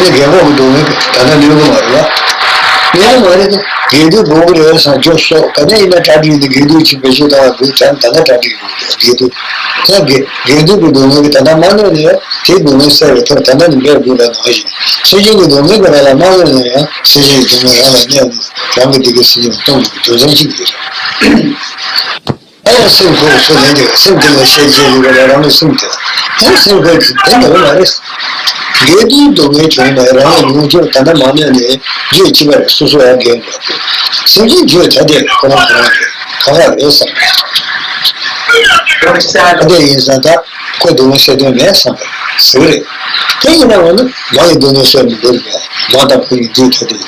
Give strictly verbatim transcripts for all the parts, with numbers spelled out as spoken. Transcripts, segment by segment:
ནི་རྒན་གོག་གི་སྡུག་བསྔལ་ད་ལྟ་ནུས་ཀྱི་མ་རེད་བ། ངས་མ་རེད་དེ། དགེ་སྡིག་དགོས་ཀྱི་རེད་བསམ་ཁྱོད་སོགས་ག་ནས་ཡིན་ན་གྲ་སྒྲིག་ནི་དགེ་སྡིག་ཅིག་བེད་སྤྱོད་བཏང་བ་དགོས་ཙང་ད་ལྟ་གྲ་སྒྲིག་དགོས་རེད་དགེ་སྡིག་ད་དགེ་དགེ་སྡིག་གི་སྡུག་བསྔལ་གྱིས་ད་ལྟ་མ་གནོད་ནས་དེའི་སྡུག་བསྔལ་སེལ་བའི་ཐབས་ད་ལྟ་ནི་འབད་དགོས་པ་ནང་བཞིན་སེམས་ཅན་གྱི་སྡུག་བསྔལ་གྱིས་རང་ལ་མ་གནོད་ན་ཡང་སེམས་ཅན་གྱི་སྡུག་བསྔལ་རང་ལ་བརྙས་ནས་རང་གི་བདེ་སྐྱིད་སེམས་ཅན་གཏོང་དགོས་པའི་རྒྱུ་མཚན་གཅིག་རེད། ཨ་ཡང་སེམས་ཁོ་བོ་ཚོ་ལེན་དེ་སེམས་དེ་ལ་ཤེས་བྱེད་ཡོད་པ་ལ་རང་གི་སེམས་དེ་ཡང་སེམས་ཁོ་དེ་འདྲ་བ་མ་རེད། དགེ་སྡིག་སྡུག་བསྔལ་བྱུང་བ་རང་ལ་མྱོང་ཚོར་ད་ལྟ་མ་གནས་ནས་རྗེས་གཅིག་པ་རེད་སོ་སོ་ཡང་འགན་དགོས། སེམས་ཅན་རྗེས་ཐ་དད་ཁོ་རང་ཁོ་རང་རེད་ཁ་ཁ་རེད་བསམ། ཐ་དད་ཡིན་ཙང་ད་ཁོ་སྡུག་བསྔལ་སེལ་དོན་མེད་བསམ་པ་ཟེར་རེད། དེ་ཡིན་ན་འོ་ན་མ་ཡི་སྡུག་བསྔལ་སེལ་མི་དགོས་རེད་མ་དང་ཁོ་ཡི་རྗེས་ཐ་དད་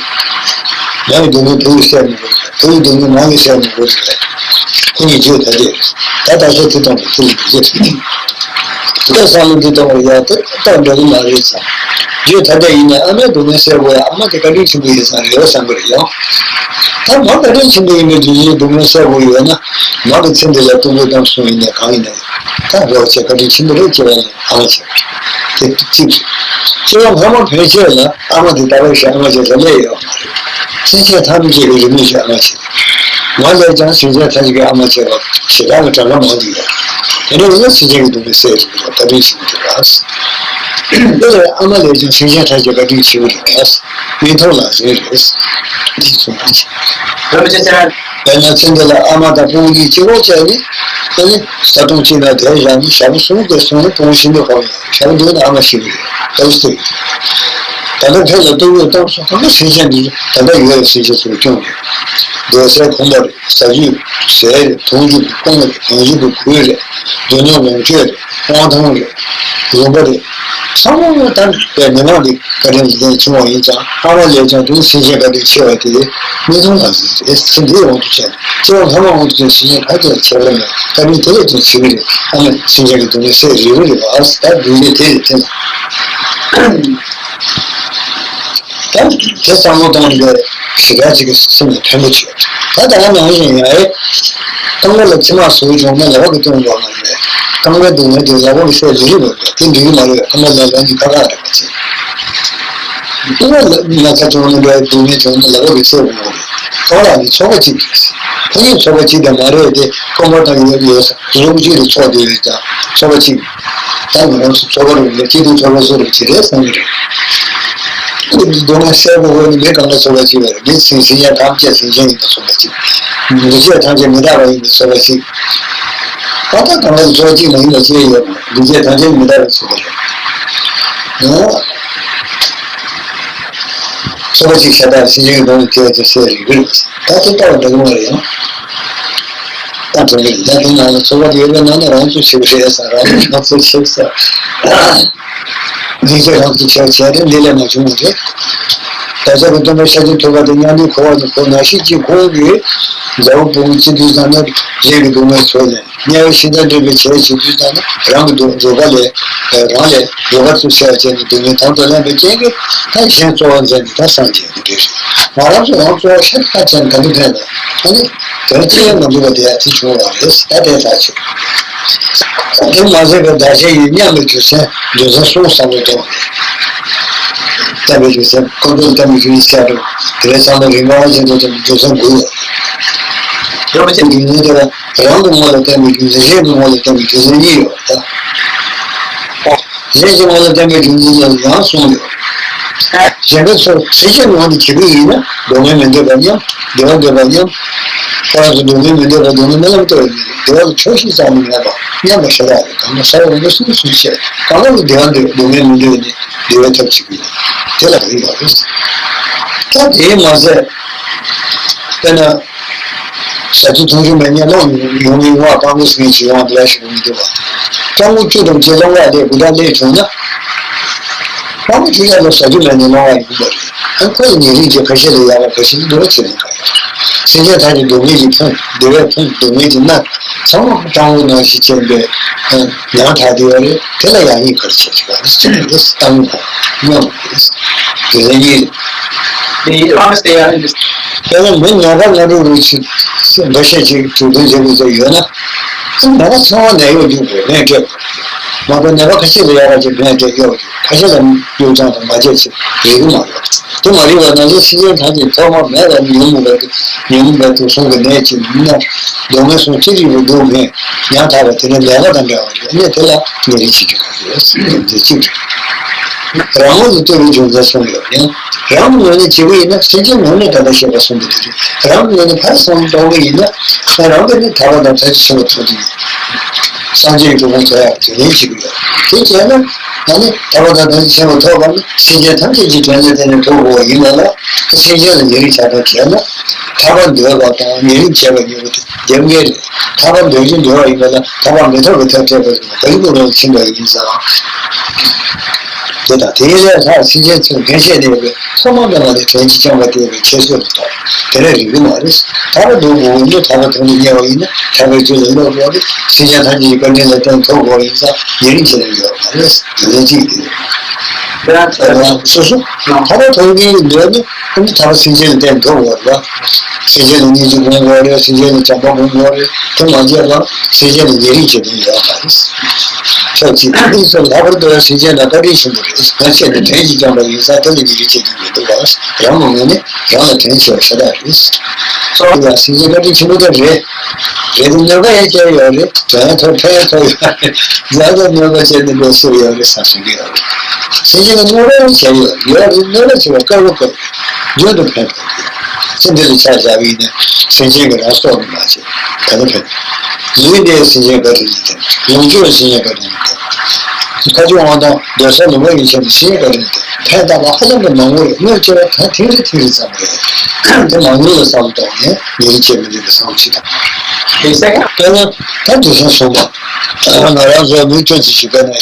ཡིན། མ་ཡི་སྡུག་བསྔལ་བུ་ཡིས་སེལ་མི་དགོས་རེད། བུ་ཡི་སྡུག་བསྔལ་མ་ཡིས་སེལ་མི་དགོས་རེད། ཁོ་གཉིས་རྗེས་ཐ་དད་རེད། ད་ད་ཆ་དེ་གཏོང་བའི་ཁུལ་དུ་རྗེས་ཐ་དད། ད་བསམ་བློ་འདི་གཏོང་བར་ཡག་ཏུ་རྟག་འགྲོ་གི་མ་རེད་ཙང་། རྗེས་ཐ་དད་ཡིན་ན་ཨ་མའི་སྡུག་བསྔལ་སེལ་དགོས་ཡ་ཨ་མ་དེ་བཀའ་དྲིན་ཆེན་པོ་ཡིན་ཙང་རེད་བསམ་གི་རེད་ཡང་། ད་མ་བཀའ་དྲིན་ཆེན་པོ་ཡིན་པའི་རྒྱུ་མཚན་སྡུག་བསྔལ་སེལ་དགོས་ཡོད་ན། མ་གི་ཚེ་འདི་ལ་སྡུག་བསྔལ་གཏམ་གསུང་ཡིན་ནའི་གང་ཡིན་ནའི། ད་རོགས་བྱས་བཀའ་དྲིན་ཆེན་པོ་རེད་ཅེས་པ་ལ་ཨ་མ་བྱས། དེ་གཅིག་རེད། སྐྱེ་བ་སྔ་མ་བོད་ཆས་ལ་ཨ་མ་དེ་ལྟ་བུ་ཞིག་ཨ་མ་བྱས་ལ་སླེབས་ཡོད་མ་རེད། སེམས་ཅན་ཐམས་ཅད་ཀྱི་རིག་གནས་ཤིག་ཨ་མ་བྱས། ང་ལས་ཀྱང་སེམས་ཅན་ཐམས་ཅད་ཀྱི་ཨ་མ་བྱས་པ་ཞེ་དྲག་གི་གྲངས་ཀ་མང་དུ་ཡོད། དེ་འདྲ་ཡིན་ན་སེམས་ཅན་གྱི་སྡུག་བསྔལ་སེལ་ཐུབ་པ་བཀའ་དྲིན་ཆེན་པོ་འདུག་ལ། དེ་ལས་ཨ་མ་ལས་ཀྱང་སེམས་ཅན་ཐམས་ཅད་བཀའ་དྲིན་ཆེན་པོ་རེད་ལ། མི་མཐོང་ལ་རེ་རེ། འདི་གསུངས་པ་ཅི། བོད་མི་སྤྱི་དཔེར་ན་ཚེ་འདི་ལ་ཨ་མ་དང་སྤུན་གཉིས་སྐྱིད་པོ་བྱས་ནས་ཨ་ནི་ས་དོང་གཅིག་ན་བསྡད་བཞག་ནས་ཞག་པོ་གསུམ་དེ་སོང་ནས་སྤུན་ཤིན་ཏུ་ཕོག་ཡོད་ཞག་པོ་བདུན་ན་ཨ་མ་ཤི་བ་རེད་ལྟ་བུ་ཞིག་ད་ལྟ་ཕན་ལ་སྡུག་བསྔལ་གཏམ་སོགས་གང་ག་སེམས་ཅན་འདི་ད་ལྟ་ཡོད་པའི་སེམས་ཅན་ཚོར་སྐྱོང་དགོས། སྡོད་སའི་ཁང་པ་རེད། ཟ་རྒྱུ་ཟས་རེད། འཐུང་རྒྱུ་གི་ཁོང་རེད། གྱོན་རྒྱུ་གི་གོས་རེད། རྒྱུ་ནོར་ལོངས་སྤྱོད་རེད། དབང་ཐང་རེད། ལུང་པ་རེད། ཚང་མ་ད་བའི་མི་མང་གི་བཀའ་དྲིན་ལ་བརྟེན་བྱུང་བ་ཡིན་ཙང་ཨ་མ་ལས་ཀྱང་དེ་སེམས་ཅན་བཀའ་དྲིན་ཆེ་བ་དེ་མི་མཐོང་ལ་ཟིན་ཏེ་ཚེ་འདིའི་དབང་དུ་བྱས་ནས་སྐྱེ་བ་སྔ་མ་དབང་དུ་བྱས་སེམས་ཅན་ཐམས་ཅད་ལ་ཁྱད་པར་མེད་བཀའ་དྲིན་དེ་ལས་ཀྱང་ཆེ་གི་རེད། ཨ་མ་སེམས་ཅན་གྱི་སྡུག་བསྔལ་སེལ་རེ་རེ་རེད་བ་ད་འདུག་ནས་དེ་ལས་དེ་ལ། ད་དེ་བསམ་བློ་གཏོང་ནས་ཞེ་དྲག་ཅིག་གི་སེམས་ལ་ཕན་པོ་བྱེད། ད་ད་ག་ནང་བཞིན་ཡང་ཨེ། རྐང་པ་ལ་མཆིལ་མ་ཟུག་བྱུང་ན་ལག་པ་གིས་བཏུང་དགོས་མ་རེད། རྐང་པའི་སྡུག་བསྔལ་དེ་ལག་པ་གིས་སེལ་མི་རུང་བ་རེད། དེ་འགྲིག་གི་མ་རེད། རྐང་པ་ལ་ལ་ནི་ཁ་ཁ་རེད་པ་ཅིག་རྐང་པ་ལ་ན་ཚ་བྱུང་ན་འདྲ་སྡུག་བསྔལ་བྱུང་ན་ལག་པ་གིས་སེལ་དགོས་མ་རེད། ཁོ་ལ་ནི་ཚོགས་པ་གཅིག་རེད། ཁོ་གཉིས་ཚོགས་པ་གཅིག་དང་མ་རེད་དེ་རྐང་པ་དང་ཡོད་ཡོད་ས་ལུག་གཅིག་ལ་ཚོགས་བསྡད་ཡོད་ཀྱང་ཚོགས་པ་གཅིག་ད་ང་རང་ཚོ་ཚོགས་པ་རུ་ཡོད་སྐྱིད་སྡུག་ཚོགས་པ་བཟོ་རུ་བྱེད་རེད་བསམ་གྱི་རེད། སྡུག་བསྔལ་སེལ་དགོས་ནི་མི་གང་ག་ཚོགས་པ་གཅིག་རེད། མི་སེམས་ཅན་ཐམས་ཅད་སེམས་ཅན་ཡིན་པ་ཚོགས་པ་གཅིག་འདུས་བྱས་ཐམས་ཅད་མི་རྟག་པ་ཡིན་པའི་ཚོགས་པ་གཅིག་ད་ལྟ་གང་ག་ཚོགས་པ་གཅིག་མ་ཡིན་པ་ཅི་ཡོད། འདུས་བྱས་ཐམས་ཅད་མི་རྟག་པའི་ཚོགས་པ་རེད། ཚོགས་པ་གཅིག་ཤ་སྟག་སེམས་ཅན་གྱི་སྡུག་བསྔལ་དེ་བ་ཅིག་སེལ་རིགས་རེད། ད་དེ་ལྟ་བ་འདྲ་གི་མ་རེད་ཡང་། ད་དོན་རེད། ད་དེ་ནང་ལ་ཚོགས་པ་དེ་ཡོད་པའི་ནང་ནས་རང་ཚོ་ཆེ་བ་རེད་ས་རང་ཚོ་ཆེ་ས། ངེད་ཀྱི་རང་ཚོ་ཆེ་བ་བྱས་ཏེ་འདི་ལས་མ་བྱུང་བ་རེད། ད་ཆ་གི་སྟོན་པ་ཤཱཀྱ་ཐུབ་པ་དེ་མཉམ་འབྲེལ་འཁོར་བ་ནས་འཁོར་ནང་བཞིན་གྱི་ཁོང་གིས་མཛའ་བོ་ཕྲུ་གུ་སྐྱེ་དུས་ཙམ་ན་གཞན་གྱི་སྡུག་བསྔལ་ཚོར་ནས་དམྱལ་བའི་ཤིང་རྟ་འདྲེན་པའི་བྱས་བྱེད་དུས་ཙམ་ན་རང་གི་སྡུག་རོགས་པ་ལས་རང་ལས་རོགས་པ་ཚོས་སེལ་བ་བྱས་ནས་སྡུག་བསྔལ་དང་དུ་ལེན་པའི་རྐྱེན་གྱིས་ད་གཞན་གཙོ་བོ་མཛད་ནས་ད་སངས་རྒྱས། ང་རང་ཚོ་རང་གཙོ་བོ་ཤ་སྟག་ཅན་ག་འདི་ཕན་ལ་ཨ་ནི་དོན་ཅི་ཡང་མ་འདུག་པ་དེ་ཡང་དེ་བྱུང་བ་རེད། ད་དེ་ལྟར་བྱེད། དེ་མ་ཟད་པའི་བདག་ཅན་ཡིན་སྙམ་པའི་རྒྱུ་མཚན་རྒྱུ་མཚན་གསུམ་བསམ་བློ་གཏོང་བ་རེད། བསྟན་པའི་རྒྱུ་མཚན་ཁོ་ཚོས་བསྟན་པའི་རྒྱུ་མཚན་བཤད་འགྲོ། དེ་ལས་བསམ་བློ་རིམ་པ་བཞིན་དུ་རྒྱུ་མཚན་དགུ་ཡོད། རྒྱུ་མཚན་རྒྱུ་མཚན་དེ་ལ་རང་གི་ངོ་ལ་བསྟན་པའི་རྒྱུ་མཚན་གཞན་གྱི་ངོ་ལ་བསྟན་པའི་རྒྱུ་མཚན་གཉིས་ཡོད་ད། གཞན་གྱི་ངོ་ལ་བསྟན་པའི་རྒྱུ་མཚན་ཡང་གསུམ་ཡོད། གཞན་པ་ཚོ་སེམས་ཅན་ངོ་ནས་བྱེད་ཀྱི་ཡིན་ན་སྡུག་བསྔལ་མི་འདོད་པ་མཉམ། བདེ་བ་འདོད་པ་མཉམ། ཁོ་རང་ཚོ་སྡུག་བསྔལ་མི་འདོད་པ་སྡུག་བསྔལ་སྨོན་ལམ་བཏབ་ཡོད་མེད་བདེ་བ་ལ་ཆོག་ཤེས་ཙམ་མིན་ན་པ་མཉམ་པ་ཤ་སྟག་རེད། གང་ན་ས་བ་རིམ་པ་གསུམ་གསུམ་བཤད་གང་ལ་བདེ་བ་འདོད་སྡུག་བསྔལ་མི་འདོད་ནི་བདེ་བའི་ཐབས་བྱེད་ཀྱི་ཡོད་དེ་ལ་རིགས་ཡོད་རེད། ད་དེའི་མ་ཟད་དཔེར་ན། ཟ་རྒྱུ་འཐུང་རྒྱུ་མེད་ན་སློང་ཡོང་མི་ཡོང་བ་སྤྲང་པོ་ཟེར་མཁན་ཞིག་ཡོང་བ་འདི་ལ་ཞིག་མི་འདུག་བ། སྤྲང་པོ་བཅུ་ཐམ་ཅད་སློང་བ་ལས་དགུ་དག་ལས་བྱུང་ན། སྤྲང་པོ་བཅུ་ཡ་ལ་ཟ་རྒྱུ་མེད་ན་སློང་བ་ཡིན་པ་རེད། ཨ་ཁོ་ལ་ཉེ་རིང་གི་ཁ་ཤས་ལ་ཡག་པ་ཁ་ཤས་ནི་འདུག་བ་བྱེད་ན་ག་ཡོད། སེམས་ཅན་ཐམས་ཅད་སྡུག་བསྔལ་གྱིས་ཕོངས་བདེ་བས་ཕོངས་སྡུག་བསྔལ་གྱིས་མནར། ཚང་མ་སྤྲང་པོ་ནང་བཞིན་བྱས་པའི་ཡང་དག་བདེ་བ་རེད། དེ་ལ་ཡང་སྙིང་གར་བྱེད་ཅིག་པ་རེད། སྤྲང་པོ་སྙོམས་རེད། དེ་ལ་སྙིང་རེད། དེ་ཡིན་ཨ་སྟེ་ཡང་རེད། དེ་ལ་མི་ཉག་ག་ང་རུ་རུ་ཆུ་འབའ་ཤས་ཅིག་དུག་འདོན་བྱེད་དགོས་ཚོད་ཡོད་ན། ཨ་ནི་ནད་པ་ཚང་མ་ནད་གཡོག་རྒྱུག་དགོས་ནད་སྤྲད་དགོས། མ་གཏོགས་ནད་པ་ཁ་ཤས་ལ་ཡག་པ་ཅིག་ནད་སྤྲད་གཡོག་རྒྱུག་ཁ་ཤས་ལ་སློབ་སྦྱོང་དང་མ་བྱས་ཚེ་རེག་གི་མ་རེད། དེ་མ་རེད་པ་ན་ཚེ་སེམས་ཅན་ཐམས་ཅད་ཐོག་མ་མེད་པ་ནས་ཉོན་མོངས་པའི་ཉོན་མོངས་པའི་དུག་གསུམ་གྱི་ནད་ཀྱིས་མི་ན། སྡུག་བསྔལ་གསུམ་ཅི་རིགས་པའི་སྡུག་བསྔལ་མྱང་ཐག་པ་དེ་ནི་མེད་པ་དང་འདྲ་བ་རེད། ཨ་ནི་དེ་ལ་ཉེ་རིང་བྱེད་རྒྱུ་ག་རེ་ཡོད་ཟེར་ན་འདི་གཅིག་རེད། རང་ངོས་སུ་ལྟོས་པའི་རྒྱུ་མཚན་གསུམ་ཡོད་ཡང་། རང་གི་ངོས་ནས་བྱེད་པ་ཡིན་ན་སེམས་ཅན་ངོས་ནས་ད་ལྟ་བཤད་པ་གསུམ་པོ་དེ་རེད། རང་གི་ངོས་ནས་ཕར་བསམ་བློ་གཏོང་གི་ཡིན་ན་རང་གིས་ནི་ཐར་པ་དང་ཐམས་ཅད་མཁྱེན་པ་ཐོབ་ཀྱི་ཡོད། སངས་རྒྱས་ཀྱི་གོ་འཕང་ཐོབ་ཡག་དེ་ལན་བྱེད་ཀྱི་ཡོད། དེ་བྱས་ན་ཨ་ནི་ཐར་པ་དང་ཐམས་ཅད་མཁྱེན་པ་ཐོབ་པ་ནི་སེམས་ཅན་ཐམས་ཅད་ཀྱི་དོན་ལ་བརྟེན་ནས་ཐོབ་དགོས་པ་ཡིན་པ་ལ། སེམས་ཅན་ལ་ཉེ་རིང་ཆགས་སྡང་བྱས་ན་ཐར་པ་འདོད་པ་དང་ཉེ་རིང་བྱས་པ་གཉིས་པོ་དེ་རྒྱབ་འགལ་རེད། ཐར་པ་འདོད་ཀྱི་འདོད་པ་ཡིན་པ་ལ་ཐར་པ་མི་ཐོབ་པའི་ཐབས་སྤྲད་པ་ཡིན་ན་ག་རེ་དགོས་རུང་ཕྱིན་པ་ཡིན་ཙང་། དེ་དང་དེའི་ལས་ལྷག་སེམས་ཅན་ཚོས་འགན་བཞེས་གནས་པའི་ཐོག་མ་མེད་པ་ནས་དོན་གྱིས་བསྐྱངས་པ་སྟེ་བའི་ཁྱད་གསོད་མི་ཐོགས་དེ་ལས་རིག་གི་མ་རེད། ཐར་པ་འདོད་དགོས་ཀྱི་ཐར་པ་དོན་དུ་གཉེར་བ་ཡིན་ན་ཐར་པའི་རྒྱུ་ལ་སློབ་དགོས་རེད། སེམས་ཅན་ཐམས་ཅད་ཀྱི་བཀའ་དྲིན་ལ་བརྟེན་ཐོབ་དགོས་ཡིན་ཙང་ཉེ་རིང་བྱེད་ལ་ཡོད་མ་རེད། དེ་ལས་གཅིག་དེ་རེད། དེ་ལ་སོ་སོ་ཐར་པ་ཐོབ་མཁན་གྱི་འདོད་ནི་ཨ་ནི་ཐར་པ་སེམས་ཅན་ལ་བརྟེན་ཐོབ་དགོས་རེད་པ། སེམས་ཅན་ལ་སྙིང་རྗེ་སྒོམ་དགོས་རེད། སེམས་ཅན་ལ་བྱམས་པ་སྒོམ་དགོས་རེད། དེ་མ་བྱས་པར་སེམས་ཅན་ལ་ཉེ་རིང་བྱེད་དོན་ཡོད་མ་རེད། ཕྱོགས་གཅིག་ཨ་ནི་སོ་ལྷག་པར་དུ་སེམས་ཅན་ལ་བཀའ་དྲིན་ཆེན་པོ་རེད། ང་བཅས་ནི་དོན་གྱིས་བསྐྱངས་པ་ཡིན་ཙང་དེ་ལ་ཉེ་རིང་བྱེད་དོན་མི་འདུག་པ། རང་གི་ངོས་ནས་རང་ལ་དོན་ཆེ་བ་ཤ་སྟག་རེད། སོ་ཡ་སེམས་ཅན་བཀའ་དྲིན་ཆེན་པོ་དེ་རེད། རེད་དེ་གནོད་པ་ཡང་བྱས་ཡོད་རེད། དོན་ཐོག་ཕན་ཐོགས་ཡོད་རེད། ཛ་དང་གནོད་པ་བྱས་ནས་འགྲོ་སྲོལ་ཡོད་རེད་བསམ་སྲིད་ཀྱི་ཡོད་རེད། སེམས་ཅན་ལ་གནོད་པ་ཡང་བྱས་ཡོད་ཡོད་རེད། གནོད་པ་བྱས་པ་དཀའ་བ་དཀའ་བ་རྒྱུན་དུ་ཕན་ཐོགས་ཀྱི་ཡོད། ཚེ་འདི་ལ་ཆ་བཞག་པ་ཡིན་ན་སེམས་ཅན་གྱི་རང་སྲོག་ནི་མ་བྱས་ག་ལ་ཕན། ལུས་འདི་སེམས་ཅན་བཀའ་དྲིན་ལ་བརྟེན། ལོངས་སྤྱོད་སེམས་ཅན་བཀའ་དྲིན་ལ་བརྟེན། ཁ་རྩང་དབང་ཐང་སྡོད་ས་ལུང་པ་ཡན་ཆད་ནི་སེམས་ཅན་བཀའ་དྲིན་ལ་བརྟེན། ཕན་བཏགས་པ་ཧ་ཅང་གི་མང་པོ་རེད། སྣོད་སྐྱེ་བ་ད་ཐེངས་རེ་ཐེངས་རེ་ཙམ་རེད། དེ་མང་ཉུང་ལ་བསམ་བློ་གཏོང་ནས་ཉེ་རིང་བྱེད་མི་འདོད་པའི་བསམ་བློ་ཅིག་དང་། དེ་ཚེ་དཔེར་ན་ད་དུས་སང་སོང་བ། ང་རང་ཚོ་མི་ཁྱོད་ཚོ་ཞིག་དཔེར་ན་ཡ།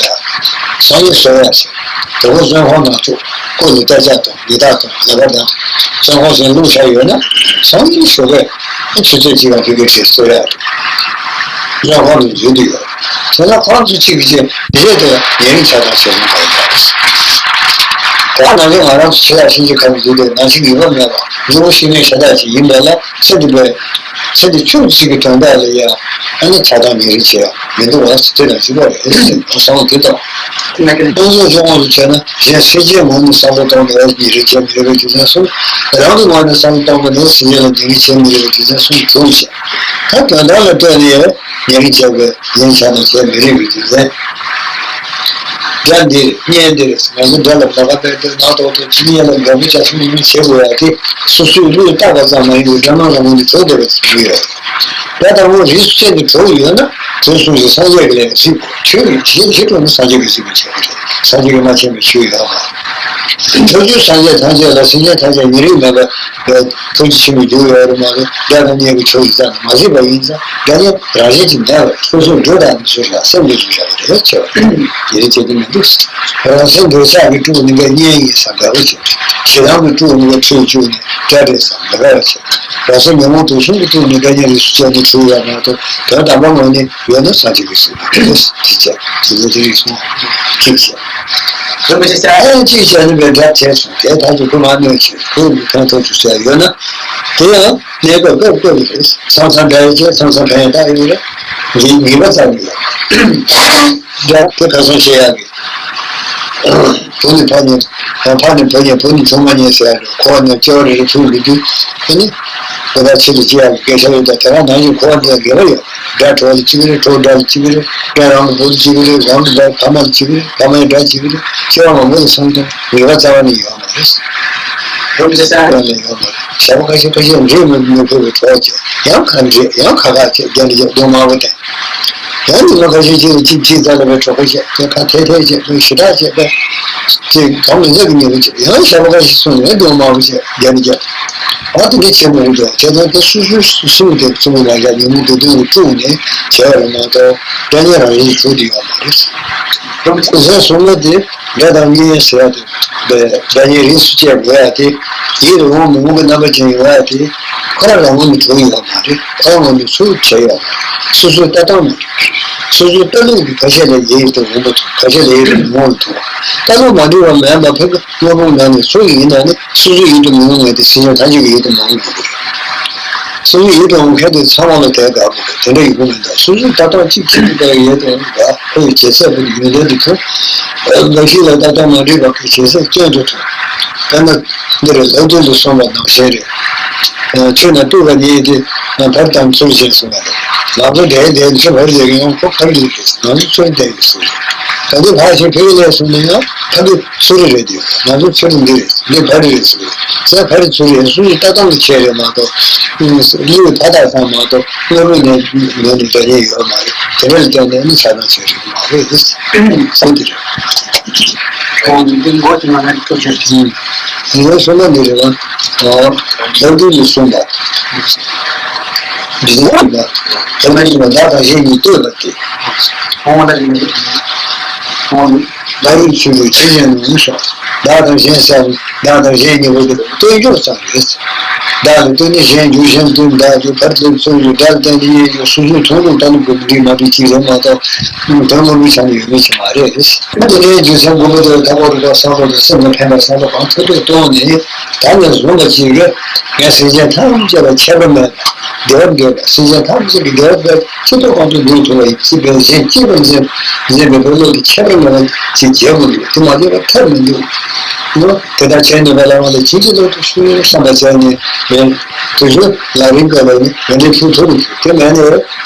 སང་ཉིན་གསོལ་ཡག་ཞིག་དེ་ཁོ་བཙོན་ཁང་ནང་བཅུག་སྐུ་ལ་གཏད་ཇག་དང་ཉེས་རྡུང་དང་ལག་པ་བརྡུང་། བཙོན་ཁང་ཟིན་བླུགས་བཞག་ཡོད་ན་སང་ཉིན་ཞོགས་ཀས་ཆུ་ཚོད་གཅིག་གམ་ཕ་གིར་ཁྲིད་གསོལ་ཡག་རེད། བཙོན་ཁང་དུ་འཛུལ་དུ་ཡོད། དེ་ལ་ཁོ་རང་ཚོ་གཅིག་གིས་གཅིག་མི་བྱེད་དེ་ཉེ་རིང་ཆགས་སྡང་བྱེད་མི་དགོས་པ་རེད། དེ་ནང་བཞིན་ང་རང་ཚོ་ཆེ་ལ་ཤིང་གཅིག་ཁ་ལ་འཛུལ་དུས་ནང་བཞིན་ངེས་པ་མེད་པ་འཛིན་པ་ཤི་ནས་ཤ་སྟག་ཅིག་ཡིན་པ་ལ་ཚེ་འདི་པའི་ཚེ་འདི་ཆུང་ཅིག་གི་དོན་དག་ལ་ཡང་ཨ་ནི་ཆགས་སྡང་ཉེ་རིང་བྱེད་ཡག་མི་འདུག་བ། དེ་ལ་འཇུག་པ་རེད་ཟེར་བསམ་བློ་དེ་གཏོང་། དེ་ནང་བཞིན་ང་ཚོ་བཙོན་ཁང་དུ་ཐོན་ན་གཞན་སེམས་ཅན་ངོས་ནས་བསམ་བློ་གཏོང་དགོས་ཉེ་རིང་བྱེད་མི་རེད་པའི་རྒྱུ་མཚན་གསུམ། རང་གི་ངོས་ནས་བསམ་བློ་གཏོང་དགོས་ན་སེམས་ཅན་ལ་ཉེ་རིང་བྱེད་མི་རེད་པའི་རྒྱུ་མཚན་གསུམ་དྲུག་བཤད། ད་དོན་དག་ལ་ལྟོས་ནས་ཉེ་རིང་བྱས་པའི་ཉེ་རིང་བྱས་ན་བྱས་མི་རེད་པའི་རྒྱུ་མཚན། དགྲ་འདིར་གཉེན་འདིར་ང་ཚོ་དགྲ་ལ་ལག་པ་སྦར་ཏེ་ང་ཏོག་ཏོག་ཅི་གཉེན་ལ་དགའ་པོ་བྱ་སེམས་ཉུང་བྱེད་དགོས་ཡ་དེ་སོ་སོའི་བློས་བཏགས་པ་ཙམ་མ་ཡིན་པའི་དགྲ་མ་རང་ངོས་ནས་གྲོགས་བསྡད་པ་ཅིག་ཡོད། ད་ལྟ་བུ་རིས་སུ་བཅད་ནས་གྲོགས་ཡོད་ན་དུས་གསུམ་གྱི་སངས་རྒྱས་ཀྱི་ལས་ལ་སྲིད་དགོས། ཆོས་ཀྱི་གཞི་གཞི་གྲོགས་ནི་སངས་རྒྱས་ཀྱི་སྲིད་པ་བྱེད་དགོས་རེད། སངས་རྒྱས་ཀྱིས་མ་མཁྱེན་པའི་ཆོས་ཡོད་པ། ཐུབ་རྒྱུ་སངས་རྒྱས་ཐམས་ཅད་ལ་སེམས་ཅན་ཐམས་ཅད་ཉེ་རིང་མེད་པའི་ཐུགས་རྗེ་ཆེན་པོའི་རྒྱུ་ཡོད་རེད་མ་གཏོགས་དགྲ་དང་གཉེན་གྱི་ཆོས་ཡིན་ཙང་མ་སྲིད་པ་ཡིན་ཙང་དགྲ་གཉེན་རང་བཞིན་གྱིས་མེད་པར་སོ་སོས་སྒྲོ་བཏགས་ནས་བཟོས་ཤག་སེམས་ཀྱིས་བཟོས་ཤག་རེད་ཆེ་བ་ཉེ་རིང་བྱེད་ཀྱི་མི་འདུག་རང་སེམས་འདོད་ཆགས་ཀྱིས་དཀྲུགས་ནས་ཀྱང་གཉེན་ཡིན་བསམ་དགའ་པོ་བྱེད། ཞེ་སྡང་གིས་དཀྲུགས་ནས་ཀྱང་ཁྲོས་བཅུག་ནས་དགྲ་རེད་བསམ་མི་དགའ་བ་བྱེད། རང་སེམས་ཉོན་མོངས་དུག་གསུམ་གྱིས་དཀྲུགས་ནས་དགྲ་གཉེན་རིས་སུ་བཅད་ནས་བྱུང་ཡོད་མ་གཏོགས་དོན་དམ་པ་ངོས་ནས་ཡོད་ན་སངས་རྒྱས་ཀྱི་གསུང་རེད། དེ་བྱས་དེ་ཚོ་དེ་རིགས་སོང་གཅིག་བྱས། རིན་པོ་ཆེ་ཨེ་གཅིག་བྱས་ནས་པའི་དགྲ་བྱས་སོང་། དེ་ད་ཚོ་ཁོ་མ་གནོད་བྱས་ཁོ་གི་ཕན་ཐོགས་ཚུལ་བྱས་ཡོད་ན་དེ་ཡང་གནས་སྐབས་སྐབས་སྐབས་རེད། མཚམས་མཚམས་དགྲ་ཡི་བྱས་མཚམས་མཚམས་ཕན་ཡང་བཏགས་ཡོང་རེད། ངེས་ངེས་པ་ཙམ་ཡོད། དགྲ་དེ་ཁ་སང་བཤད་ཡག་གི་བུ་ནི་ཕ་ཉེ་ཕ་ནི་བུ་ཉེ་བུ་ནི་ཆུང་མ་ཉེ་ཟེར་ཡག་རེད། ཁོ་ནི་སྐྱེ་བ་རེ་རེ་ཕུལ་མི་དུས་དེ་ནི་དེ་ག་ཆེད་དུ་སྐྱེ་ཡག་གི་སྐད་ཆ་ཡོད། ད་དེ་ག་ནང་བཞིན་ཁོ་བ་འདི་ཡང་འགལ་བ་ཡོད། དགྲ་གྲོགས་ལ་གཅིག་རེད། གྲོགས་དགྲ་ལ་གཅིག་རེད། དགྲ་རང་གི་བུ་ལ་གཅིག་རེད། རང་གི་དགྲ་ཕ་མ་ལ་གཅིག་རེད། ཕ་མ་ཡི་དགྲ་གཅིག་རེད། སྐྱེ་བ་མང་པོ་ལ་སོང་དུས་ངེས་པ་རྩ་བ་ནས་ཡོད་མ་རེད། ཡོད་མ་རེད། ཡོད་མ་རེད། བྱ་བ་ཁ་ཤས་ཁ་ཤས་འདྲེས་མི་མི་ཕོད་པའི་གྲོགས་ཀྱི་ཡང་ཁ་འདྲེས་ཡང་ཁ་ཁ་བྱས་རྒྱ་ནི་རྒྱ་གདོང་དམར་པོ་བསྟན། ཡང་ཉི་མ་ཁ་ཤས་ཅིག་ལ་གཅིག་གཅིག་རྩ་ལ་བའི་གྲོགས་པོ་བྱས་ཏེ་ཁ་ཐལ་ཐལ་བྱས་ཏེ་ཞེ་དྲག་བྱས་པས་ཅིག་གང་མི་ཟད་ཀྱི་ཉེ་བོ་བྱས། ཡང་ཞག་པོ་ཁ་ཤས་སོང་ནས་གདོང་དམར་པོ་བྱས་རྒྱ་ནི་རྒྱ། ཨ་དེ་འདྲ་བྱེད་མི་རུང་དོ། བྱས་ཙང་དེ་སོ་སོའི་སེམས་དེ་བཙུན་མོ་མ་བཞག་ཉོན་མོངས་དུག་ལྡན་གྱིས་དཀྲུགས་ནས་བྱས་པ་རེད་མ་གཏོགས་དགྲ་གཉེན་རང་བཞིན་གྱིས་གྲུབ་བསྡད་ཡོད་མ་རེད། རིན་པོ་ཆེ་ཟེར་སོང་ན་དེ་དགྲ་དང་གཉེན་ཟེར་ཡ་དེ་དགྲ་གཉེན་རིས་སུ་བཅད་དགོས་ཡ་དེ་ཡིད་ལ་འོང་མི་འོང་གི་རྣམ་པ་ཅན་ཡོང་ཡ་དེ་ཁོ་རང་རང་ངོས་ནས་གྲུབ་ཡོད་མ་རེད། ཁོ་རང་ངོས་ནས་སུ་བྱས་ཡོད་མ་རེད། སོ་སོའི་ལྟ་སྟངས་མ་རེད། སོ་སོའི་ལྟ་ལུགས་ཀྱིས་ཁ་ཤས་ལ་ཡིད་དུ་འོང་པ་དང་ཁ་ཤས་ལ་ཡིད་དུ་མི་འོང་བ་འདུག་ལྟ་ལུགས་མ་འགྲིག་པ་མེད་པ་ཕ་གི་དངོས་པོ་ནང་ནས་སུ་ཡིན་ན་ནི་སོ་སོའི་ཡིད་དུ་མི་འོང་བའི་དེ་སེམས་ཅན་ཐམས་ཅད་ཀྱི་ཡིད་དུ་མི་འོང་བ་རེད། སོ་སོའི་ཡིད་དུ་འོང་མཁན་དེ་ཚང་མ་ལ་དེ་དགའ་པོ་དེ་འདྲ་ཡོང་གི་མི་འདུག་སོ་སོའི་ལྟ་སྟངས་གཅིག་གཅིག་ཏུ་དགའ་ཡིད་དུ་འོང་དགའ་ཁོ་ཡི་བྱེད་ཚད་པོ་ཡོན་ཏན་དུ་མཐོང་། ལག་ཤེས་ལ་ལྟ་སྟངས་མ་འགྲིག་པ་གི་བྱེད་ཚད་སྐྱོན་དུ་མཐོང་། དཔེར་ན། འདི་རེད། ལེགས་ལྡན་དུ་གསུངས་པ་ནང་བཞིན་རེད། ཆོས་ནི་རྟུལ་བ་ཉིད་དེ་ཕར་དང་ཚུར་ཞེས་གསུངས་པ་རེད། ང་ཚོ་འདྲའི་འདྲའི་ཆོས་ཕར་ལས་ཀྱི་ཡོང་ཁོ་ཕར་ལས་ཀྱི་ང་ཚོ་ཚུར་བསྡད་ཀྱི་སུ་རེད། ད་འདི་ཕར་ཞིག་ཕ་གི་ལས་སོང་ན་ཡང་ཕ་གི་ཚུར་རེད་དེ་ང་ཚོ་ཚུར་འདི་རེད་འདི་ཕར་རེད་སུ་རེད་ཟེར་ཕར་ཚུར་རེད་སུ་ཡི་ལྟ་སྟངས་ཀྱི་ཆེད་རེད་མ་གཏོགས་གླུའི་ཕ་དག་ཙམ་མ་གཏོགས་དངོས་པོ་ནས་མེད་ནས་འདྲ་མཉམ་ཡོད་མ་རེད། དེ་འདྲ་ལ་བརྟེན་ནས་ནི་ཆ་ཚང་ཆོས་རེད་མ་རེད་ཟེར་འདི་རེད། ཁོང་གི་མགོ་ཅིག་ང་རང་གི་ཐུགས་རྗེ་ཆེ། ངའི་གསུང་ན་འདི་རེད་བ། ལེགས་ལྡན་གྱིས་གསུངས་པ། འདི་ནི་ཡིན་པ། ལེགས་ལྡན་གྱིས་བདག་དང་གཞན་གཉིས་ལྟོས་པ་སྟེ། ཁོང་ལ་ཡིན་ཁོང་བདག་རིག་ཆོས་སྐུ་ཆེ་ཆེན་ནུས་ཤོག་བདག་དང་གཞན་ཟེར་བདག་དང་གཞན་གཉིས་པོ་དེ་ལྟོས་འཇོག་ཙམ་རེད། བདག་ལ་ལྟོས་ནས་གཞན་འཇུག་གཞན་ལྟོས་བདག་འཇུག་བར་དུ་ཚུར་འཇུག་སྒྲ་ལ་བརྟེན་ནས་གཉིས་འཇུག་སོ་སོའི་མཐོང་ལུགས་ལྟ་ལུགས་ཀྱི་མི་འགྲིག་མ་འགྲིག་ཅིག་རེད་མ་གཏོགས། དོན་དངོས་པོའི་ཆ་ནས་ཡོད་མེད་ཅིག་མ་རེད། དེ་ནས་རྒྱུ་མཚན་དགུ་པོ་དེ་ལ་ཐབས་འོག་རིག་པ་བསམ་བློ་དང་སེམས་ལ་ཕན་པ་བསམ་བློ་གང་ཐུབ་ཐུབ་གཏོང་ནས་ད་ནས་བཟུང་བ་ཅིག་གིས་ངས་སེམས་ཅན་ཐམས་ཅད་ལ་ཁྱད་པར་མེད་པར་བདེ་བ་འདོད་པ་སེམས་ཅན་ཐམས་ཅད་ཀྱི་བདེ་བ་འདོད་ཅི་ཐུབ་གང་ཐུབ་འདོད་ཐུབ་པ་ཡིན་ཅི་བས་གཞན་གཅེས་པར་འཛིན་འཛིན་པའི་བློ་དེ་ཁྱད་པར་མེད་པ་ཅིག་བྱེད་དགོས་འདུག་དེ་མ་བྱས་པར་ཐབས་མི་འདུག་དེ་ལྟར་བྱས་ནས་པ་ལ་མ་ལ་བྱིན་གྱིས་བརླབ་ཏུ་གསོལ་བསམ་པ་བྱས་ནས་ཡང་དུས་ཚོད་ལ་རིང་སྐབས་ལ་ནི་ང་འདྲའི་ཐུགས་ཐུབ་དེ་མེད་ནས་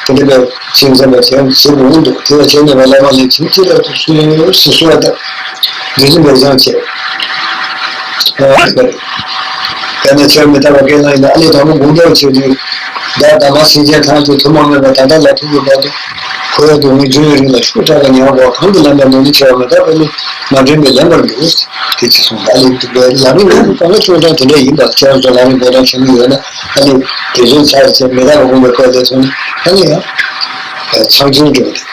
དེ་འདྲ་བས། ཤིང་ཚན་པ་ཞིག་ཟེར་བ་འོང་འདུག་དེ་ལ་བྱས་ནས་བ་བླ་མ་ལས་བྱིན་གྱིས་བརླབ་ཏུ་གསོལ་ཞེས་གསོལ་བ་བཏབ། འདི་ཚོ་འབད་བྱང་བྱས། དཔེར་ན་ཆོས་མི་རྟག་པ་སྐད་ལ་ཡིན་ན་ཨ་ལས་དང་པོ་དགོངས་རྫོགས་བྱེད་དུས་བདག་དང་མ་སེམས་ཅན་ཐམས་ཅད་ཐུན་མོང་མེད་པ་ད་ལྟ་ལ་ཐུག་གི་བར་དུ་འཁོར་བའི་སྡུག་བསྔལ་འབྱུང་བའི་རིང་ལ་ཤུགས་དྲག་པ་ཉམས་དགོས་གང་གི་ལམ་ཡང་འདོད་ནི་ཆེ་བ་མི་རྟག་པའི་བློ་མ་དྲན་པས་ལེན་པར་འགྱུར། དེ་ཅི་གསུངས་ཨ་ལས་འདུག་པས་ལམ་རིམ་གང་ག་ཆུང་ཆུང་དེ་འདྲ་ཡིན་པ་ཁྱེད་རང་ཚོ་ལམ་རིམ་འགོ་དང་ཆེན་མོ་ཡོད་ན། ཨ་ནི། དེ་ཚོའི་ཚར་ཚེ་མི་རྟག་པ་སྒོམ་པའི་སྐབས་དེ་ཚོ་ནི་ཨ་ནི་ཡང་། ཚང་ཆུང་འགྲོ་སྟེ།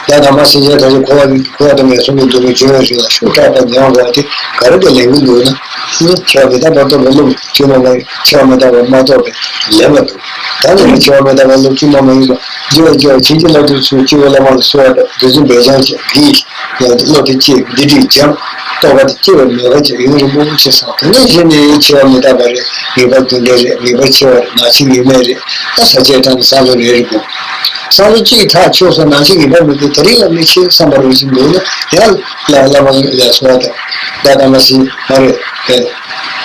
ཡང་དག་མ་སེམས་ཅན་ཐམས་ཅད་འཁོར་བ་འཁོར་བ་དང་ངན་སོང་གི་སྡུག་བསྔལ་འབྱུང་བའི་རིང་ལ་ཤུགས་དྲག་པ་མྱོང་དགོས་ཏེ་ག་རེ་དེ་ལེན་གྱི་འདུག་ན། ནི་འཆི་བ་མི་རྟག་པ་རྟོགས་པའི་བློ་འཆི་བ་མ་འཆི་བ་མི་རྟག་པ་མ་རྟོགས་པས་ལེན་པ་འདུག་ད་ནི་འཆི་བ་མི་རྟག་པ་བློ་ཅི་མ་མ་ཡིན་པ་འགྱུར་བ་སྐྱེ་བ་བྱིན་གྱིས་བརླབ་ཏུ་གསོལ་སྤྱི་བོ་བླ་མ་ལ་གསོལ་བ་དང་དེ་ཚོ་འབད་བྱང་བྱེད་དགེ། ཡང་བློ་དེ་སྐྱེས་འདི་འདྲའི་སྦྱངས། རྟོགས་པ་དེ་སྐྱེ་བ་མེད་པ་ཅིག་ཡུན་རིང་པོ་ཅིག་སོང་དེ་ནས་གཞི་ནས་འཆི་བ་མི་རྟག་པ་རེད། ངེས་པར་དུ་འདྲེ་རེད། ངེས་པར་འཆི་བ་རེད། ནག་ཆེན་ངེས་མེད་རེད། ད་ས་བཅད་དང་བསམ་བློ་རེ་རེ་དགོངས། བསམ་བློ་གཅིག་ཐག་ཆོད་སོང་ནག་ཆེན་ངེས་པར་མི་འདུག་དེ་རིང་ལ་མི་ཆེ་བསམ་པར་འོས་ཤིང་འདུག་ན་ཡང་ལ་བླ་མ་ལ་གསོལ་བ་དང་བདག་དང་མ་སྲིད་མ་རེད་པས།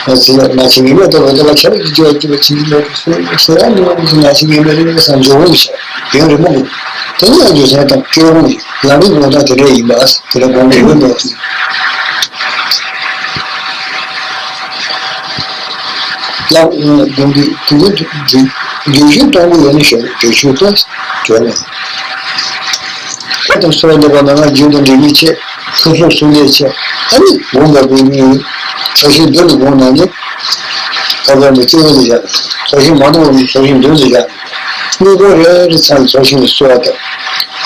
ང་ཚོས་ནག་ཆེན་ངེས་མེད་རྟོགས་པའི་རྟོགས་པ་ཁྱབ་ཀྱི་སྦྱོར་བ་སྐྱེ་བ་ཆེན་པོའི་ལོག་གི་སོ་སོ་ཡང་ངེས་པར་དུ་ནག་ཆེན་ངེས་མེད་རེ་རེ་བསམ་སྦྱོར་འོང་ཤག་ཡང་རིང་པོ་འདུག་དེ་ནས་ཡང་རྒྱུ་མཚན་དང་སྤྱོད་འོང་ཡིན་ལམ་རིམ་འོང་སྟངས་དེ་འདྲ་ཡིན་པ། དེ་ལ་དགོངས་པ་ཡོད་མེད། ལ་དགོངས་དུས་དེ་ཚོ་འདྲི་འདྲི་ཞུ་གཏོང་གི་ཡོད་ནི་ཞེས་འདྲི་ཞུ་གཏོང་གི་ཡོད་ནི། ཁ་དང་སོ་འདི་པ་ནང་ང་རྒྱུན་དུ་འདྲི་ཉེས་ཆེ་ཐུགས་སུ་སུ་ལས་ཆེ་ཨ་ནི་དགོངས་པ་དགོས་ནི་ཚོགས་ཞིང་མདུན་དུ་དགོངས་ན་ནི་ཐོབ་པའི་མི་སྐྱེ་བོ་ལ་བཞག་ཚོགས་ཞིང་མ་དགོངས་ནི་ཚོགས་ཞིང་མདུན་དུ་བཞག་དངོས་པོ་རེ་རེ་ཚང་ཚོགས་ཞིང་གསོལ་བ་བཏབ།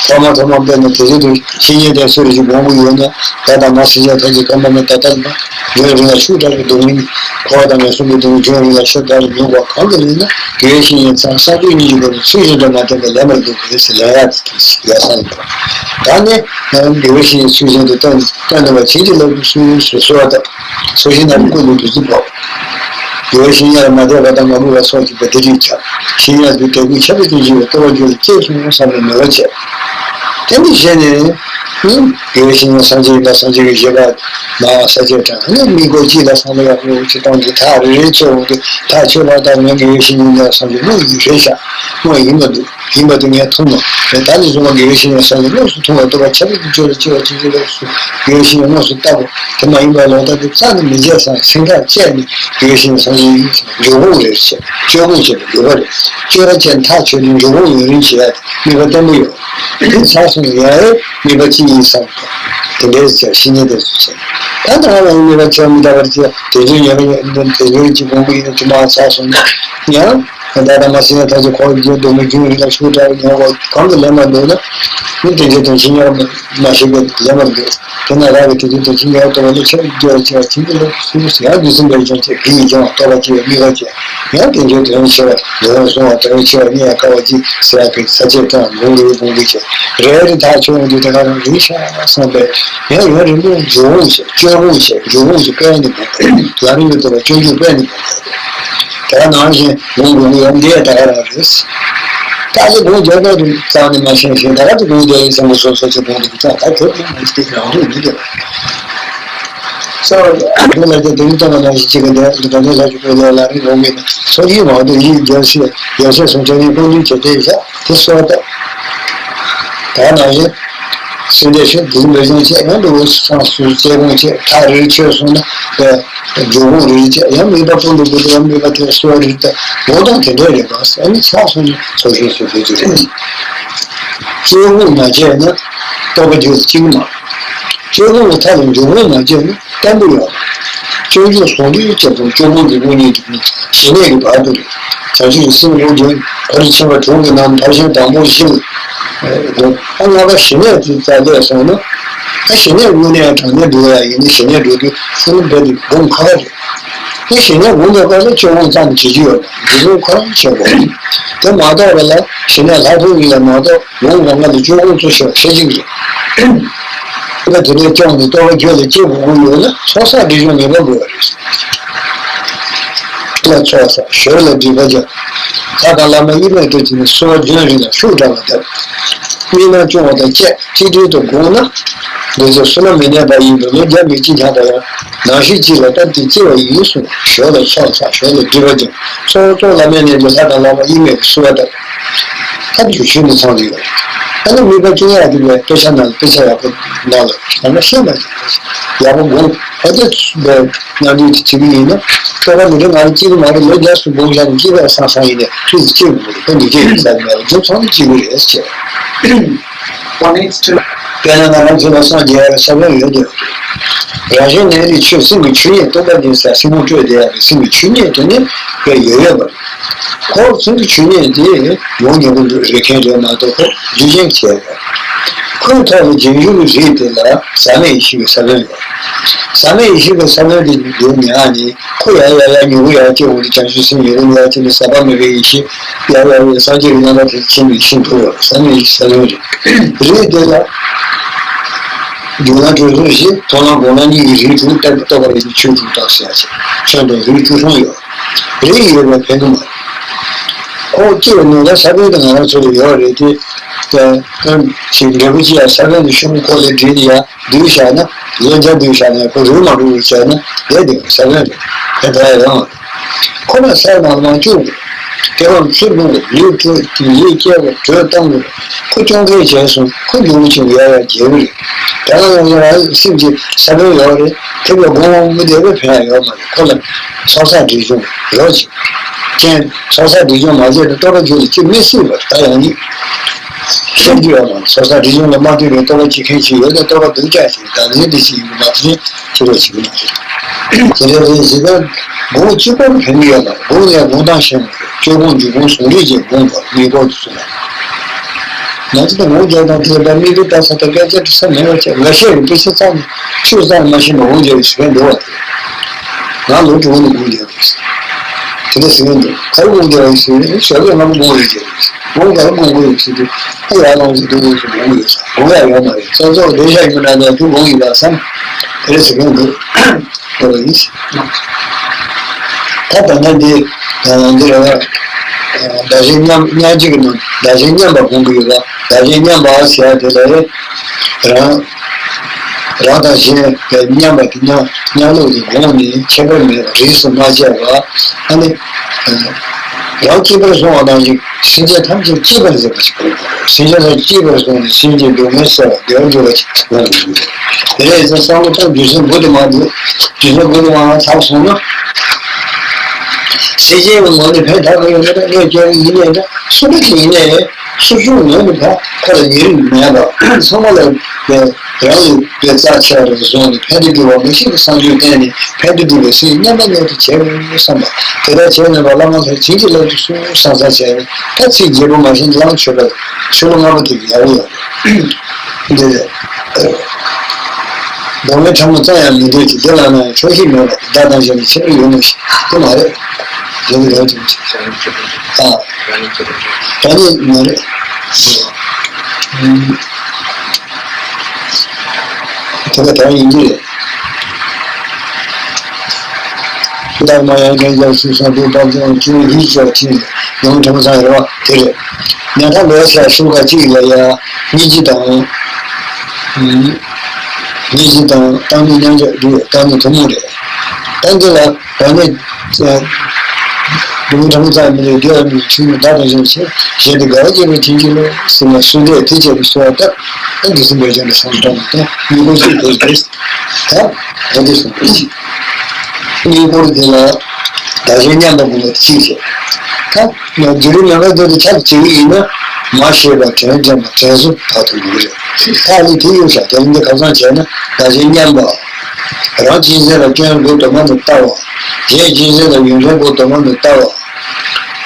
ཐོག་མ་ཐོག་མ་དཔེར་ན་དེ་བཞིན་དུ་བཤེས་གཉེན་དང་སུ་རེ་ཞིག་དགོངས་ཀྱི་ཡོད་ན་ད་ལྟ་མ་སེམས་ཅན་ཐམས་ཅད་ཐོག་མ་མེད་ད་ལྟ་ལ་ཡུན་རིང་ལ་ཤུགས་དྲག་གི་སྡུག་བསྔལ་འཁོར་བ་དང་ངན་སོང་གི་སྡུག་བསྔལ་རྒྱུན་རིང་ལ་ཤུགས་དྲག་གི་མྱོང་བ་གང་གི་ལུས་ན་དགེ་བའི་བཤེས་གཉེན་ཚང་གསང་སྤྱོད་གཉིས་ཀྱི་སྒོ་ནས་ཚུལ་བཞིན་དུ་མ་བསྟེན་པའི་ལས་མ་ལུས་པ་རེད་ཟེར་ལན་ཡག་ཅིག་ཡོད་བསམ་གྱི་འདུག་ད་ནི་ཡང་དགེ་བའི་བཤེས་གཉེན་ཚུལ་བཞིན་དུ་བསྟེན་བསྟེན་དུ་བ་བྱིན་གྱིས་བརླབ་ཏུ་གསོལ་ཞེས་གསོལ་བ་བཏབ། ཚོགས་ཞིང་ནང་བཀོད་དུ་བདུད་རྩི་ཕོག་དགེ་བའི་བཤེས་གཉེན་ལ་མ་དད་པ་དང་མ་གུས་པ་སོགས་ཀྱི་བ་འདི་རིགས་ཀྱང་བཤེས་གཉེན་ཚོའི་དད་གུས་ཁྱད་པར་ཅན་ཞིག་ལ་ལྟོ་བ་རྒྱུ་ལ་སྐྱེས་སོང་བསམ་པའི་མོས་པ་བྱས། དེ་ནི་གཞི་ནས་ནི་དགེ་བའི་བཤེས་གཉེན་སངས་རྒྱས་ཡིན་པ་སངས་རྒྱས་ཀྱི་བཞེད་པ་མ་ས་བཅད་དྲངས་ནི་མི་གོ་ཅི་ལ་བསམ་བློ་ཡག་པོ་ཅི་གཏོང་དུས་ཐག་རེ་རེ་ཆོད་འོང་དུས་ཐག་ཆོད་པ་དང་ངས་དགེ་བའི་བཤེས་གཉེན་ལ་བསམ་རྒྱུ་དངོས་ཡིན་རེད་ཤག་དངོས་ཡིན་པ་འདུག་ཡིན་པ་དེ་ངས་མཐོང་མ་རེད། ད་ནི་བཟུང་བ་དགེ་བའི་བཤེས་གཉེན་སོགས་ནི་དངོས་སུ་མཐོང་བ་ལྟ་བ་ཁྱབ་པའི་སྤྱོད་ལ་སྐྱེ་བ་ཅི་ཅི་ལོག་སུ་དགེ་བའི་བཤེས་གཉེན་དངོས་སུ་ལྟ་བ་དེ་མ་ཡིན་པ་ལོག་ལྟ་དེ་རྩ་ནས་མི་བྱེད་སང་སེམས་ཐག་བཅད་ནས་དགེ་བའི་བཤེས་གཉེན་སོགས་ནི་འཇུག་ངོགས་རེད་ཅེས་སྤྱོད་ངོགས་བྱེད་པའི་འགྱུར་བ་རེད། སྤྱོད་པ་ཅན་ཐག་ཆོད་ནས་འཇུག་ངོགས་ཡུན་རིང་བྱེད་ཡ་དེ་དམིགས་པ་བརྟན་པོ་ཡོད། དེ་ཚར་སོང་ཡང་ཡང་དམིགས་པ་ཅི་ཡིན་བསམ་དེ་འདྲའི་བྱ་བཤེས་གཉེན་དེ་ཚོ་བྱེད་ད་ནང་ལ་དམིགས་པ་ཆེ་བ་མི་འདྲ་བར་བྱེད་དེ་ཚོའི་ཉེ་བ་ཉེ་དེ་ཚོའི་གཅིག་དགོངས་པ་ཡིན་ན་དེ་མ་ཚར་སོང་ན་ཡང་། ད་ལྟ་མ་ཟིན་ན་ཐག་ཆོད་ཁོ་བོའི་རྒྱུད་སྡུག་བསྔལ་རྒྱུན་རིང་ལ་ཤུགས་དྲག་པའི་མྱོང་བ་གང་གི་ལན་མ་འདུག་ན། ནི་དེ་ཚོའི་དོན་ཆེན་ཉག་མ་ཤེས་པའི་ལན་མ་འདུག་དེ་ན་རང་གི་དེ་ཚོའི་དོན་ཆེན་ཉག་ཏུ་བ་ལས་ཆེ་བའི་རྒྱུ་ཆེ་བ་ཆེན་པོ་ལ་སུ་ཡང་རྒྱུ་སེམས་པའི་སྦྱོང་བྱེད་ཀྱི་ཡིད་སྦྱོང་བ་རྟོགས་པ་སྐྱེ་བའི་དམིགས་པ་བྱེད། ཡང་དེ་ཚོའི་དོན་ཆེ་བ་ལོ་ཡང་སོང་བ་དོན་ཆེ་བ་རྙེད་དཀའ་བ་ཅིག་ཟེར་ཡག་གི་ས་བཅད་དང་ལུང་རེའུ་བོང་བུ་བྱེད། རེ་རེ་ཐག་ཆོད་འོང་དུས་དེ་ག་རང་རིང་ཤག་བསམ་པས་ཡང་ཡུན་རིང་པོ་འཇུག་འོང་བྱེད་སྤྱོད་འོང་བྱེད་འཇུག་འོང་བྱེད་དཔེ་ནི་མ་ལ་རིང་བའི་ལྟ་བ་སྤྱོད་འཇུག་དཔེ་ནི་མ། དེ་ག་ནང་བཞིན་སྒོམ་དགོས་ཀྱི་ཡོད། འདི་ཡང་དེ་ག་རང་རེད། ད་ཅི་སྒོམ་རྒྱག་སྐབས་དུ་རྩ་ནས་མ་ཤེས་ཤིང་། ད་ག་དུ་སྒོམ་རྒྱག་ཡིན་བསམ་པ་སོ་སོ་ཅིག་སྒོམ་དུ་ཀྱང་ད་གོ་དུ་མ་ཤེས་རང་དུ་མི་འདོད། སོ་སོ་ལ་དེ་དེ་ནི་ལྟ་བ་ནང་བཞིན་ཅིག་གི་འདི་འདི་ལྟ་ནས་ལྷ་ཆོས་སྐུ་ལས་ལ་རིག་འོང་གི་སོ་སྐྱེའི་བར་དུ་ཡིད་རྒྱལ་སྲས་རྒྱལ་སྲས་སུ་བྱ་ནས་ཀུན་འདུས་ཀྱི་དེ་བཞག་དེ་སོགས་ལྟ། ད་ནང་བཞིན་སེམས་འདས་ཤིང་དེ་འབད་བཞིན་བྱས་ཡང་འགྲོ་བའི་སངས་སུ་སྐྱེ་སྒོམ་བྱས། ཐག་རིང་ཆོད་སོང་ན་སྦྱོར་སྒོམ་རིང་བྱས། ཡང་དམིགས་པ་ཀུན་ཏུ་དགོད་དེ་ཡང་དམིགས་པ་དེ་གསོ་རིག་ད་འོ་དང་དེ་འདྲ་རེད་པ། ཨ་ནི་ཆགས་སོང་ན་ཚོགས་ཞིང་སུ་ཕེབས་ཀྱི་རེད། སྤྱོད་སྒོམ་མ་བྱས་ན་རྟོགས་པ་རྒྱུད་ལ་སྐྱེ་གི་མ་རེད། སྤྱོད་སྒོམ་གྱི་མཐའ་ལ་འཇུག་སྒོམ་མ་བྱས་ན་བརྟན་པོ་ཡོད། སྤྱོད་འཇུག་ཟུང་འབྲེལ་གྱི་སྒོམ་སྤྱོད་སྒོམ་གྱི་དངོས་གཉེན་གྱི་ཞི་གནས་ཀྱི་བར་དུ་རེད། བྱང་ཆུབ་ཀྱི་སེམས་སྒོམ་རྒྱུ་ཕར་ཕྱིན་པ་དྲུག་གི་ནང་ཕར་ཕྱིན་དང་པོ་བཞི། ཨ་ལྔ་པ་ཞི་གནས་དེ་རྩ་ལས་སོང་ན། ཨ་ཞི་གནས་དངོས་གནས་དྲང་གནས་འགྲོ་ཡ་ཡིན་ན་ཞི་གནས་འགྲོ་དུས་སེམས་རྦད་དེ་སྒོམ་ཁག་པོ་རེད། ཨ་ཞི་གནས་སྒོམ་པའི་སྐབས་ལ་སྤྱོད་སྒོམ་ཙམ་བྱེད་ཀྱི་ཡོད་ན་འཇུག་སྒོམ་ཁོ་རང་བྱེད་དགོས། དེ་མ་གཏོགས་པ་ལ་ཞི་གནས་ལྷག་མཐོང་ཡིན་ལ་མ་གཏོགས། ལུང་གང་ག་ལ་སྤྱོད་སྒོམ་གཙོ་ཆེ་བ་ཤེས་ཀྱི་རེད། སྤྱོད་པ་དེ་ལས་སྐྱོང་ནས་རྟོགས་པ་རྒྱུད་ལ་སྐྱེ་དགོས་ཀྱི་ཡོད་ན་ཚོགས་བསགས་སྒྲིབ་སྦྱོང་ངེས་པར་དགོས་པ་རེད། ལ་ཚོགས་བསགས་ཞོར་ལ་སྒྲིབ་པ་སྦྱང་། ལྷ་དང་བླ་མ་དབྱེར་མེད་དུ་བྱས་ནས་གསོལ་བ་རྒྱུན་རིང་ལ་ཤུགས་དྲག་པ་བཏབ། དམིགས་རྣམ་སྐྱོང་བ་དང་བཅས་གཅིག་སྒྲིལ་དུ་བསྒོམས་ན། འདི་ཚོ་བསོད་ནམས་མི་གནས་པ་ཡིན་པས་ལོ་བརྒྱ་མི་སྐྱེ་སྙམ་པ་ཡང་ནང་བཞིན་གཅིག་ལ་སྟབས་བདེ་སྐྱེ་བ་ཡིན་གསུངས། ཞོར་ལ་ཚོགས་བསགས་ཞོར་ལ་སྒྲིབ་པ་སྦྱང་། གཙོ་བོ་གཙོ་བོ་བླ་མའི་གནས་ཀྱི་ལྷ་དང་བླ་མ་དབྱེར་མེད་ཀྱི་གསོལ་བ་བཏབ། ཐབས་ཀྱི་ཆོས་ནི་ཚང་ཡོད། ཨ་ནི་དམིགས་པ་ཅི་ཡང་དེ་བས་དཔེ་ཆ་ནང་དཔེ་ཆ་ཡག་པོ་ནང་ལ་ད་ནི་ཤེས་མ་ཐུབ། ཡག་པོ་སྒོམ་ཨ་དེ་བས་གནང་དུས་དེ་བྱེད་ཀྱི་ཡིན་ན་ལྟོ་བ་འདི་འདྲ་ང་ལ་སྐྱིད་ཀྱི་མ་རེད། ལོ་བརྒྱ་སུ་སྒོམ་བཞག་ནས་སྐྱིད་པ་སང་སང་ཡིན་ནས་ཁྲིད་ཀྱི་སྐྱིད་པོ་རེད། ཁོ་འདི་སྐྱིད་ཀྱི་ས་མེད་རེད། རྒྱུ་མཚན་ནི་སྐྱིད་པོ་རེད་ཟེར། དཔེར་ན་ང་རང་ཚོ་ལ་སངས་རྒྱས་ཡག་ས་བོན་ཡོད་དེ། རང་གཞན་གནས་ལུགས་ཆོས་སེམས་ཀྱི་ཆོས་ཉིད་སྟོང་པ་ཉིད་ཟེར་སེམས་ཁོང་སྤྲོས་བསྡད་ཡག་གི་སེམས་ཀྱི་ཆོས་ཉིད་དེ་ནི་དཔེ་ཡོད་ཡོད་པ་རེད། ཁོ་ཚོའི་ཆོས་ཉིད་དེ་ཡོང་ཉེ་པོ་རེད་མཁན་རེད་མ་གཏོགས་ཁོ་རྒྱུ་རྐྱེན་བྱས་པ། ཁོའི་ཐོག་ལ་རྗེས་འཇུག་གི་རིགས་དེ་ལ་ཟག་མེད་ཡེ་ཤེས་ཀྱི་ས་བོན་ཡོད། ཟག་མེད་ཡེ་ཤེས་ཀྱི་ས་བོན་དེ་འདུག་ཉག་ནི་ཁོ་ཡར་ཡར་ཡར་མྱུ་གུ་ཡར་སྐྱེ་འོང་དུས་བྱང་ཆུབ་སེམས་མྱུ་གུ་ཡར་སྐྱེ་ནས་ཟག་པ་མེད་པའི་ཡེ་ཤེས་ཡར་ཡར་ཡར་སངས་རྒྱས་ཀྱི་རྣམ་པ་དེ་ཁྱིམ་ནས་ཤིན་ཏུ་བར་ཟག་མེད་ཡེ་ཤེས་ས་བོན་རེད། རིགས་དེ་ལ། རྒྱུ་ལ་གྲོལ་ཚུལ་བཞི། མཐོང་ལམ་སྒོམ་ལམ་གཉིས་ཀྱི་རིགས་དྲུག་བསྟན་པའི་རྟོགས་པ་རིགས་ཀྱི་ཆོས་དྲུག་དང་ཟེར་ཡ་ཆེ་ཆོས་དང་རིགས་དྲུག་སྲུང་ཡོད། རིགས་ཡོད་པའི་ཕན་གྱི་མ་རེད། ཁོ་སྐྱེ་བའི་ནང་ལ་ས་བོན་དེ་ང་རང་ཚོ་ལ་ཡོད་རེད་དེ། ད་ཨམ་ཞིག་འབྲས་བུ་ཅི་ཡང་ས་བོན་དེ་ཤུགས་ཁོ་ལ་བསྒྲིལ་ནས་ཡར་བསྡུས་བཞག་ན་ལན་ཆ་བསྡུས་བཞག་ན་ཁོ་རུལ་མ་འགྲོ་བར་བྱས་ན་ལས་དེ་ས་བོན་རེད་དེ་ད་ཡང་། ཁོ་ན་སར་མ་མ་བཅུག་དེ་བ་ཚུར་ལུང་གི་ལུས་དྲོད་ཀྱི་ཡིད་སྐྱེ་བ་དྲོད་གཏོང་གི་ཁོ་སྐྱོང་མཁན་བྱས་སོང་། ཁོ་འགྱུར་བ་ཆེན་པོ་ཡར་ཡར་རྒྱས་ཀྱི་རེད། ད་ང་ཡང་ཡང་སེམས་ཀྱི་ས་བོན་ཡོད་རེད། དེ་བས་སྒོམ་མི་བདེ་བའི་ཕན་ཡང་ཡོད་མ་རེད། ཁོ་ལ་ཚོགས་བསགས་སྒྲིབ་སྦྱོང་རོགས་ཅིག་ཅན། ཚོགས་བསགས་སྒྲིབ་སྦྱོང་མ་བྱས་ན་རྟོགས་པ་རྒྱུད་ལ་སྐྱེ་མི་སྲིད་པ་ད་ཡང་ཉིད་ཤེས་རྒྱུ་ཡོད་མ་རེད། ཚོགས་བསགས་སྒྲིབ་སྦྱོང་ལ་མ་ལྟོས་པའི་རྟོགས་པ་སྐྱེ་མཁན་ཅིག་ཡོད་ན་རྟོགས་པ་སྡུག་ཅག་ཅིག་བདག་འཛིན་དེ་ཞིག་ཡིན་པ་མ་ཚད། ཅི་རེད་ཅི་མ་རེད། དེ་འདྲ་རེད་ཟེར་ན། སྒོམ་གཅིག་པོར་ཕན་གྱི་ཡོད་ལ་སྒོམ་ལས་སྒོམ་སྟངས་ཤེས་དགོས། སྤྱོད་སྒོམ་འཇུག་སྒོམ་ཟུང་འབྲེལ་གྱིས་སྒོམ་དགོས་མི་དགོས་ཀྱི་ཚུལ་ལ། ང་ཚོ་དང་འོང་རྒྱག་དང་དེ་འདྲ་མི་འདུག་ད་ས་ད་སྐད་ཆ་དྲི་ས་མེད་པ་བྱས་ང་ཤེས་རུ་དཔེ་ཆ་ཙམ་ཆོས་ཙམ་མ་ཤེས་ན་འོང་རྒྱག་གི་ཟེར་མཁན་འདུག་བ། ང་ལོ་དྲུག་ནས་འོང་རྒྱག་གི་དེ་འདྲ་ཟེར་མཁན་འདུག་ག་རེ་འོང་རྒྱག་གི་ཟེར་ནས་ཞོགས་ཀས་ང་མོ་འོང་རེད་ཟེར། འོང་ག་རེ་འོང་དགོས་ཡོད་ཟེར་དུས་ཨ་ཡར་ལོངས་ཟེར་དུས་འོང་ཟེར་འོང་ཡོད་ས། འོང་ཡ་ཡོད་མ་རེད། ཙོག་ཙོག་བསྡད་བཞག་ཡོད་ན་ད་དུ་འོང་ཡོད་ལ་བསམ། དེ་རེད་ཟེར་མཁན་འདུག་ལྟ་བ་ཡིན། ད་ད་ལྟ་འདི་ད་ལྟ་འདི་རེད་བ། བདག་གཞན་མཉམ་མཉམ་གཅིག་གི་ནང་བདག་གཞན་མཉམ་པ་སྒོམ་གྱི་ཡོད་པ། བདག་གཞན་མཉམ་པ་ཟེར་ཡ་དེ་ལ་རང་རང་དང་གཞན་པའི་མཉམ་པ་དེ་མཉམ་མཉམ་ལུགས་ཀྱི་སྒོམ་ནི་ཁྱད་པར་མེད་པ་རིས་སུ་མ་ཆད་པ། ཨ་ནི། རང་གཅིག་པར་བཟུང་བ་ནང་བཞིན་སེམས་ཅན་ཐམས་ཅད་གཅིག་པར་འཛིན་པ་ཞིག་དགོས། སེམས་ཅན་ཐམས་ཅད་གཅིག་པར་བཟུང་ནས་སེམས་ཅན་སྡུག་བསྔལ་སེལ་བ་བདེ་བར་འགྲོ་བ་ཞིག་དགོས། དེ་ལས་ཡིན་ཙང་བསམ་བློ་བཏང་རྒྱུ་མཚན་དགུ་དེ་མ་འདུག་རྒྱུ་མཚན་དགུ་དེ་མ་ཐག་སོང་ན། སེམས་ཅན་གྱི་ངོས་ནས་ཕན་ཐོགས་ཀྱི་ཡོད་མེད་ལ་གནས་སྐྱོན་ཡིན་ནའི་འདྲ་སུ་འདྲ་ཞིག་ཡིན་ནའི་སོ་སོའི་ངོས་ནས་ཕན་ཁོ་ལ་ཉེ་རིང་མེད་པ་ཚང་མ་ལ་རང་ལུས་པའི་རྩ་ཆེ་བ་རེ་བཟུང་ནས་ཕན་བདེ་སྒྲུབ་པ་མི་ཤེས་པའི་བསམ་བློའི་སྟེང་ནས་ཕན་བདེ་སྒྲུབ་པའི་སེམས་མཉམ་པ་མཉམ་དུ་བྱེད་དགོས་བསམ་པ། དེ་ལྟར་བྱས་ན་བླ་མ་ལྷས་བྱིན་གྱིས་བརླབ་ཏུ་གསོལ་བསམ་བསམ་བྱས་ནས་ད་ཚིག་རྒྱས་པོ་མ་བཤད་ན་བླ་མ་མཆོད་པ་ཤོ་ལོ་ལྔ་པོ་དེ་ཡག་པོ་ཡོད་འདི་རེད། མདོ་སྔགས་ཕྲ་མོ་ཙམ་ཡང་མི་འདོད་ཅིང་དེ་ལ་ན་ཡང་ཆོག་ཤེས་མེད་པ་བདག་དང་གཞན་ལ་ཁྱད་པར་ཡོད་མོད་ཤེས་དེ་མ་རེད། དེ་ནི་རང་གཅིག་པུ་ཅིག་ཨ་རང་ཉིད་མ་རེད། དེ་ག་དེ་རང་ཡིན་གྱི་རེད། བདག་མ་ཡང་ཀྱང་རྒྱལ་སྲིད་སོགས་པའི་དཔལ་ལྗོངས་ཀྱི་ཡིད་ཆེས་ཆེ་ཡོང་ཐུབ་ས་རེད་བ་དེ་རེད། ཉ་ཐ་ལོ་ཤ་ཤུ་ག་གཅིག་ལ་ཡ་སྙིང་རྗེ་དང་། སྙིང་རྗེ་དང་བཏང་སྙོམས་མཉམ་གཞག་རེད། བཏང་སྙོམས་ཐུན་མོང་རེད། ད་འདི་ལ་རང་ནས་སྡུག་བསྔལ་ཕྲ་མོ་ཙམ་མི་ལས་བདེ་བ་མི་ཆུང་ངུ་བདག་དང་གཞན་ཆེ་གཞན་དུ་དགའ་བ་སྐྱེད་པའི་དྲིན་གྱིས་ལོ་ཟེར་ནས་གསུངས་ཏེ་དེ་བྱས་པའི་གསོལ་བ་བཏབ། ད་འདི་གསུམ་པའི་ཆ་ནས་བསམ་བཏང་ནས་ད་དངུལ་སྒོར་གཅིག་དེ་རེད། ད་ད་འདི་གསུམ་པའི་དངུལ་སྒོར་འདི་ལ་བདག་གཞན་མཉམ་པ་སྒོམ་པ་གཅིག་བྱས། ད་ན་འདི་རུ་ཉམས་པ་འདི་དུ་ཆགས་བྱེད་ཀྱི་ཡིན་ན་མ་ཤེས་པ་དྲན་དྲན་པ་དྲན་གསོ་ད་ཐུབ་ཡོད་རེད། ད་ནི་དེ་ཡོད་ཤག་དེ་རིང་འདི་ཁ་སང་བྱས་ན་བདག་གཞན་མཉམ་པ། རང་གཅེས་འཛིན་ལ་སྐྱོན་དགོས་དོ་མ་ནི་ལྟ་བ། གཞན་གཅེས་འཛིན་ལ་ཡོན་ཏན་དགོས་དོ་མ་ནི་ལྟ་བ།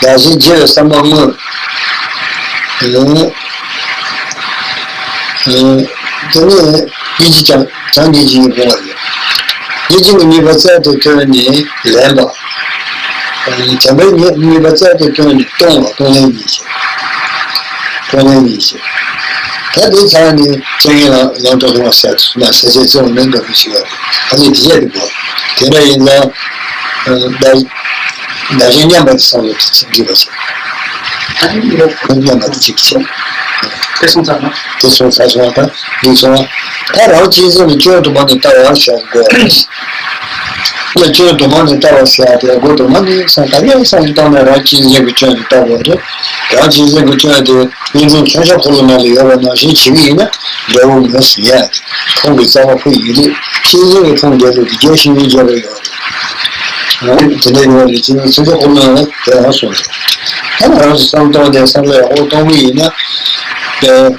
བདག་གཞན་བརྗེ་བའི་བསམ་པ་མངོན། ཨ། ཨ། དེ་ནས་སྙིང་རྗེ་བྱམས་བྱམས་སྙིང་རྗེ་ཡི་དགོངས་པ་རེད། སྙིང་རྗེ་ནི་ནུས་པ་རྩལ་དུ་བཏོན་ནས་ལེན་པ། བྱམས་པའི་ནུས་པ་རྩལ་དུ་བཏོན་ནས་གཏོང་བ། གཏོང་ལེན་གཉིས་བྱེད། གཏོང་ལེན་གཉིས་བྱེད། ད་དེའི་ཚར་ནས་སྤྱན་གཉིས་ལ་ལམ་དུ་ལྷུང་བ་ཟེར་དུས་ན་ས་ཆའི་རྩེ་བ་མེད་འགྲོ་མི་ཞིག་ཡོད་རེད། ཨ་ནི་དེ་བྱས་དུ་བོ་དེ་འདྲ་ཡིན་ཙང་། བདག་བདག་གཞན་མཉམ་པ་དེ་བསམ་བློ་དེ་ཚིག་འདྲིས་པ་བྱེད། ཨ་ནི་མཉམ་པ་དེ་གཅིག་བྱེད། དེ་སོང་ཚར་ན། དེ་སོང་ཚར་སོང་བ་དང་འདི་སོང་བ། ད་རང་གཅེས་འཛིན་ལ་སྐྱོན་དུ་མ་ནས་ལྟ་བ་བྱ་དགོས། ད་སྐྱོན་དུ་མ་ནས་ལྟ་བ་ཟེར་ཡ་དེ་དགོས་དུ་མ་ནས་བསམ་ད་ངས་བསམ་བློ་བཏང་ན་རང་གཅེས་འཛིན་གྱི་སྐྱོན་དུ་ལྟ་དགོས་རེད། རང་གཅེས་འཛིན་གྱི་སྐྱོན་དེ་གཉིས་འཛིན་མཚོན་ཆ་འཁོར་ལོ་ནང་ལ་ཡོད་པ་ནང་བཞིན་བྱེད་ཀྱི་ཡིན་ན་འདྲ་བོ་མོད་ཟེར་ཡ། ཁོང་གི་རྩ་བ་ཕུ་ཡིན་རེད། གཅེས་འཛིན་གྱི་ཁོང་འདས་ལོ་དེ་རྒྱལ་ཤིང་ཡིན་རྒྱལ་བ་ཡོད་རེད། དེ་འདྲ་ཡོད་རེད། གཅེས་འཛིན་མཚོན་ཆ་འཁོར་ལོ་ནང་ལ་དེ་རང་སོང་རེད། ད་ང་རང་ཚོ་བསམ་བློ་གཏོང་དེ་བསམ་བློ་ཡག་པོ་གཏོང་གི་ཡིན་ན། དེ།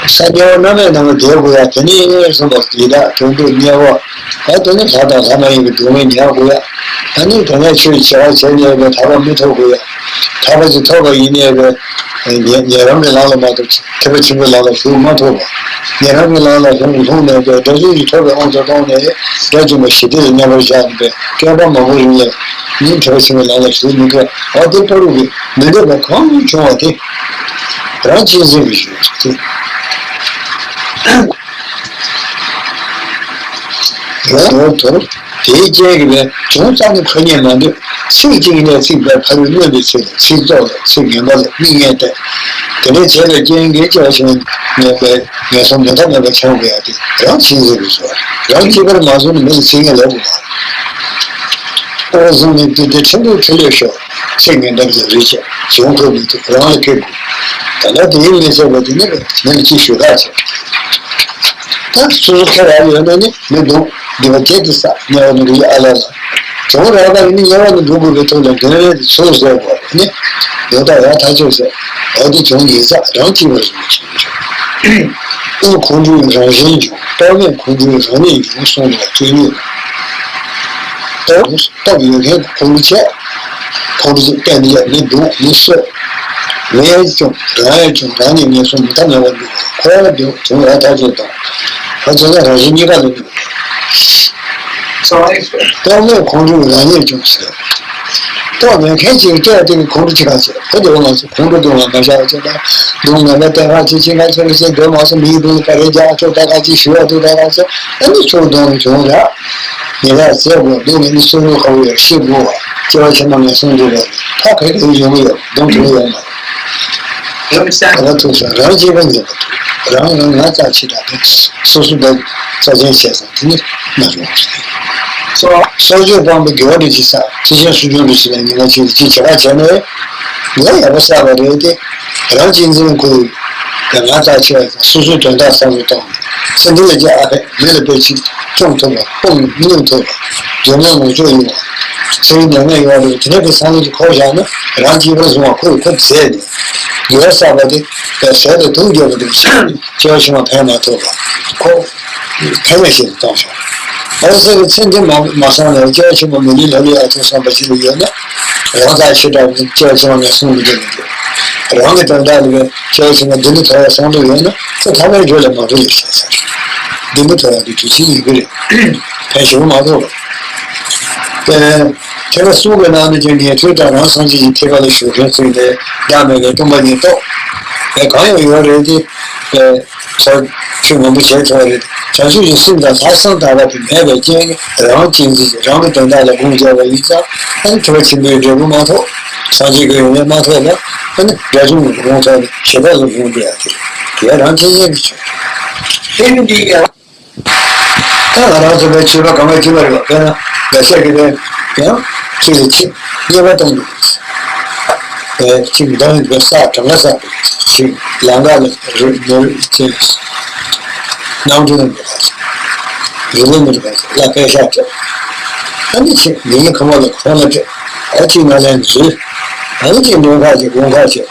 ས་དམྱལ་བ་མནར་མེད་ནང་ལ་བསྡད་དགོས་ཡ་དེ་ནི་གསུངས་པ་ཡི་དྭགས་དོན་དུ་དམྱལ་བ། ད་དེ་ནི་ལྷ་དང་ལྷ་མ་ཡིན་པའི་སྡུག་བསྔལ་མྱང་དགོས་ཡ། ད་ནི་དེ་ནས་ཆོས་བྱ་བ་བྱས་ནས་པའི་ཐར་པ་མི་ཐོབ་དགོས་ཡ། ཐར་པ་ཅིག་ཐོབ་པ་ཡིན་ནའི་པའི་ཉན་ཉན་རང་གི་ལམ་ལ་མ་ཐོབ་ཅིག་ཐེག་པ་ཆེན་པོའི་ལམ་ལ་ཞུགས་མ་ཐུབ་པ། ཉན་རང་གི་ལམ་ལ་ལྷུང་ལྷུང་ནས་པའི་དགྲ་བཅོམ་གྱིས་ཐོབ་པའི་དབང་དུ་བཏང་ནས་དགྲ་བཅོམ་པ་ཞི་བདེ་ལ་མཉམ་པར་བཞག་ནས་པའི་བསྐལ་པ་མང་པོ་རིང་ལ་ཉིན་ཐེག་པ་ཆེན་པོའི་ལམ་ལ་ཞུགས་མི་ཐུབ་པ་དེ་ལྟ་བུ་གི་མི་འདོད་པ་གང་བྱུང་བ་དེ་རང་གཅེས་འཛིན་གྱི་ཞུགས་ཏེ། རང་ངོ་ཐོར། དེའི་རྐྱེན་གྱིས་པའི་བྱུང་ཙམ་ནི་ཁོ་ཉན་མ་འདོད། ཚིག་གཅིག་ནས་ཚིག་པའི་ཕ་རོལ་གནོན་པའི་ཚིག་དང་ཚིག་བཙོག་ལ་ཚིག་ངན་པ་ལ་མིག་ངན་བལྟས། དེ་འདྲ་བྱས་པའི་རྐྱེན་གྱིས་སྐྱེ་བ་ཕྱི་མ་ངན་པའི་ངན་སོང་མི་མཐའ་མེད་པ་འཁྱམས་དགོས་ཡ་དེ་རང་གཅེས་འཛིན་གྱི་བཟོ། རང་གཅེས་པར་མ་བཟུང་ནས་མི་ལ་ཚིག་ངན་ལབ་དགོས་པ། ཨོ་བཟུང་ནས་དུས་དེ་ཁྲིམས་དུ་ཁྲིམས་ལས་ཤོར། ཚིག་ངན་འདབ་ཀྱི་རིགས་བཅས་བྱུང་ཁོ་མི་ཐུབ་རང་ལ་ཁེགས་དགོས། ད་ལྟ་དེ་ཡིན་མི་ཚད་པ་དེ་ནི་མི་ལ་ཅི་ཞུ་ཁ་བྱེད། ད་སོ་སོ་ཁེ་རག་ཡོད་ན་ནི་མི་སྡུག་འདི་བ་དེ་དེ་ས་དམྱལ་བ་ནི་རི་ཨ་ལ་ལ། བྱུང་རག་པ་ཡིན་ནི་དམྱལ་བ་ནི་འགྲོ་དགོས་པའི་ཐོག་ལ་དོན་རེ་དེ་ཚོད་བཟོ་དགོས་ནི། ཡོད་ད་ཡ་ཐག་ཆོད་ཟེར། འོ་དེ་བྱུང་ཡིན་ས་རང་གཅེས་པར་བཟུང་བྱེད་ཀྱི་རེད། ཨོ་ཁོང་ཁྲོས་རང་བཞིན་འབྱུང་། རྟོག་མེད་ཁོང་ཁྲོས་རང་ཉིད་འབྱུང་གསུངས་པ་སྤྱོད་ཡུལ། རྟོག་རྟོག་ཡོད་མཁན་ཁོང་ཁྲོ་བྱས། ཁོང་ཁྲོ་ཅིག་གཏན་ནས་མི་སྡུག་མི་གསོད། མི་ཡང་བྱུང་རང་ཡང་བྱུང་རང་ཉིད་ངན་སོང་མི་མཐའ་མེད་པར་འགྲོ་བ་ཁོ་ཡང་འདུག་བྱུང་ཡང་ཐག་ཆོད་དང་། ཁ་ཆེ་ན་རང་བཞིན་གཉིས་ཀ་ལ་འདུག་རྟོག་མེད་ཁོང་ཁྲོས་རང་ཉིད་འབྱུང་ཟེར། རྟོག་མེད་མཁན་ཅིག་སྐྱེ་བ་དེ་ནི་ཁོང་ཁྲོ་ཅི་ག་ཟེར་ཁོ་འདུག་མ་ཟེར་ཁོང་ཁྲོ་འདུག་མ་མ་བཞག་ཅེས་དང་། སྡུག་བསྔལ་ལ་བརྟེན་ཁ་ཅིག་ཅི་ག་ཚོད་ལ་ཅི་འདོད་མ་སོང་མིའི་སྡུག་ལ་བར་རེ་རྒྱག་ཆོག་ད་ག་ཅིག་ཞུ་བ་འདུག་ད་ག་ཚོད་ཨ་ནི་ཚོགས་གདོང་ནས་བྱུང་ར། ཉེ་ལ་ཟས་དགོས་སྡུག་བསྔལ་ནི་སོ་སོ་ཁ་བོ་ཡར་ཤི་དགོས་པ་སྐྱེ་བ་ཕྱི་མ་ངན་སོང་འདུག་པ་ཕ་ག་གི་ཡོང་གི་ཡོད་སྡོམ་ཐུབ་ཡོད་མ། རང་སེམས་ལ་ཐུག་ས་རང་སྐྱེ་བ་ཉེ་བ་ཐུག་རང་རང་ང་རྩ་ཆེ་དྲགས་ཏེ་སོ་སོ་དང་རྩ་ཅན་བྱས་ཙང་དེ་ནི་མ་རུང་བ་རེད། སྲོག་གཅོད་སྤངས་པའི་དགེ་བ་ནི་ཅི་བསགས་ཚེ་ཆེན་སུམ་ཅུ་རེ་ཞིག་ལ་ཉི་མ་གཅིག་ལ་གཅིག་བྱེ་བྲག་བྱས་ནས་ལས་ཡག་པོ་བསགས་པ་རེད་དེ། རང་གཅེས་འཛིན་ཁོ་ཡི་ང་རྩ་ཆེ་བ་དང་སོ་སོའི་དོན་དག་བསམ་བློ་བཏང་ཚེ་འདི་ལ་རྒྱ་ཨ་ཕས་མི་ལ་དཔེ་ཆེ་སྐྱོང་ཐུབ་པ་ཕོག་མི་ཐུབ་པ་འཇོན་མང་ངོ་ཅོག་ཡིན་པ་ཚེ་རིང་ཉམས་ལེན་ཡོད་པ་རེད་དེ་འདྲ་གི་བསམ་བློ་ཅིག་འཁོར་བཞག་ན་རང་གཅེས་པར་བཟུང་བ་ཁོ་ཡི་ཁོ་མཛད་ནས་དགེ་བ་བསགས་པ་དེ་ཟས་དང་དུག་བརྒྱབ་པ་དེ་སྐྱེ་བ་ཕྱི་མ་ཕན་མ་ཐོགས་པ་ཁོ། ཕན་མེད་བྱེད་དུ་གཏོང་ཤོག་ཨོ་ཟེར་བའི་ཚེ་འདི་མ་མ་སོང་ནས་སྐྱེ་བ་ཕྱི་མ་མི་ལུས་ལྷ་ལུས་ཨ་ཐུར་སོང་པ་ཅི་ལ་ཡོད་ན། རང་དང་ཕྱི་དགྲ་སྐྱེ་བ་ཕྱི་མ་ངན་སོང་ལ་འགྲོ་མི་འདུག་རང་གི་དོན་དག་ལ་སྐྱེ་བ་ཕྱི་མ་བདེ་ལུས་ཐོབ་ཡ་སོང་དུ་ཡོད་ན་ཚེ་ཐ་མའི་རྒྱུ་ལ་མ་འགྲོ་ལེ་ཤ་ཚར། བདེ་ལུས་ཐོབ་ཡ་གི་རྒྱུ་ཅི་ཡིན་གི་རེད། ཕན་ཞུ་མ་ཐོབ་པ། དེ་ནས་ཐེག་པ་གསུམ་གྱི་ནང་ནས་ཀྱང་ཉན་ཐོས་དང་རང་སངས་རྒྱས་ཀྱི་ཐེག་པ་ལ་ཞུགས་མཁན་ཚུལ་ལས་བདག་མེད་པའི་སྟོང་པ་ཉིད་རྟོགས། དེ་གང་ཡང་ཡོད་རེད་དེ། ཚོར། ཆོས་མང་པོ་བྱས་ཐུབ་པ་རེད། བྱང་ཆུབ་ཀྱི་སེམས་དང་ལྷག་བསམ་དག་པ་དེ་མེད་པའི་རྐྱེན་གྱིས་རང་གཅེས་འཛིན་གྱིས་རང་གི་དོན་དག་ལ་དགོངས་འཆར་བ་ཡིན་ཙང་ཨ་ནི་ཐུབ་པ་ཆེན་པོའི་འབྲས་བུ་མ་ཐོབ། སངས་རྒྱས་ཀྱི་ཡོན་ཏན་མ་ཐོབ་ལ་ཨ་ནི་དགྲ་བཅོམ་གྱི་གོ་འཕང་ཐོབ་ནས་ཞི་བ་ལ་ལྷུང་བསྡད་ཡ་དེ་རེད། དེ་ཡང་རང་གཅེས་འཛིན་གྱི་ཆོས་རེད། དེ་ནི་འདི་ཡང་། ད་ང་རང་ཚོ་པའི་ཆོས་པ་གང་ག་ཅི་པ་རེད་པ། དཔེར་ན་འགའ་ཤས་ཀྱིས་ནི་ཡང་ཁྱེད་ཀྱིས་ཅིག་རྙེད་པ་གཏོང་འདུག་ཨེ་ཅིག་མདང་ཡིན་པའི་ས་གྲངས་ཀ་ས་ཅིག་ལམ་ཁ་ལ་རི་མོ་ཅིག་གནམ་གྲུ་ནང་གི་ཁ་ཅིག་རི་ལི་མི་འདུག་ག་ཅིག་ལ་པད་ཤག་སྤྲད། ཨ་ནི་ཅིག་མི་ཡིན་ཁ་མ་ལ་ཁོང་ལ་སྤྲད། ཨ་ཅིག་ང་ལན་འཛུལ། ཨ་ནི་ཅིག་ནོར་ཁ་ཅིག་དགོན་ཁ་ཅིག་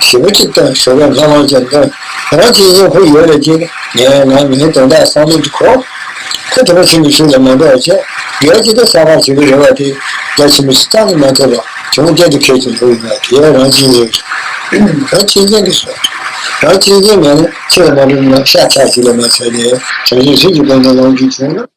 ཞེ་པོ་ཅིག་བཏོན། ཞོགས་པའི་ལྷ་མང་ཅན་བཏོན། རང་གཅེས་འཛིན་ཁོ་ཡོད་ལ་ཅིག་ངས་ང་མིའི་དོན་དག་བསམ་བློ་ཅིག་གོ། ཁོ་དེ་འདྲ་ཆེན་པོའི་ཆོས་ལ་མ་འགྲོ་བ་བྱས། སྒེར་གྱི་ད་གསར་པ་བྱེད་ཀྱི་རེད་བ། དེ་རྒྱ་ཆེན་པོ་ཞིག་རྩ་ནས་མ་ཐེབས་པ་བྱུང་རྒྱ་དེ་ཁྱེད་ཀྱི་ལྷུག་ཡིན་པ་དེ་རང་གཅེས་འཛིན་རེད། རང་གཅེས་འཛིན་གྱི་སོ། རང་གཅེས་འཛིན་མེད་ན་ཁྱེད་ལ་མ་འགྲོ་ན་ཤ་ཚ་ཞིག་ལ་མ་ཚད་ནས་བྱང་ཆུབ་སེམས་ཀྱི་དོན་དག་ལོངས་སྤྱོད་བྱུང་ན།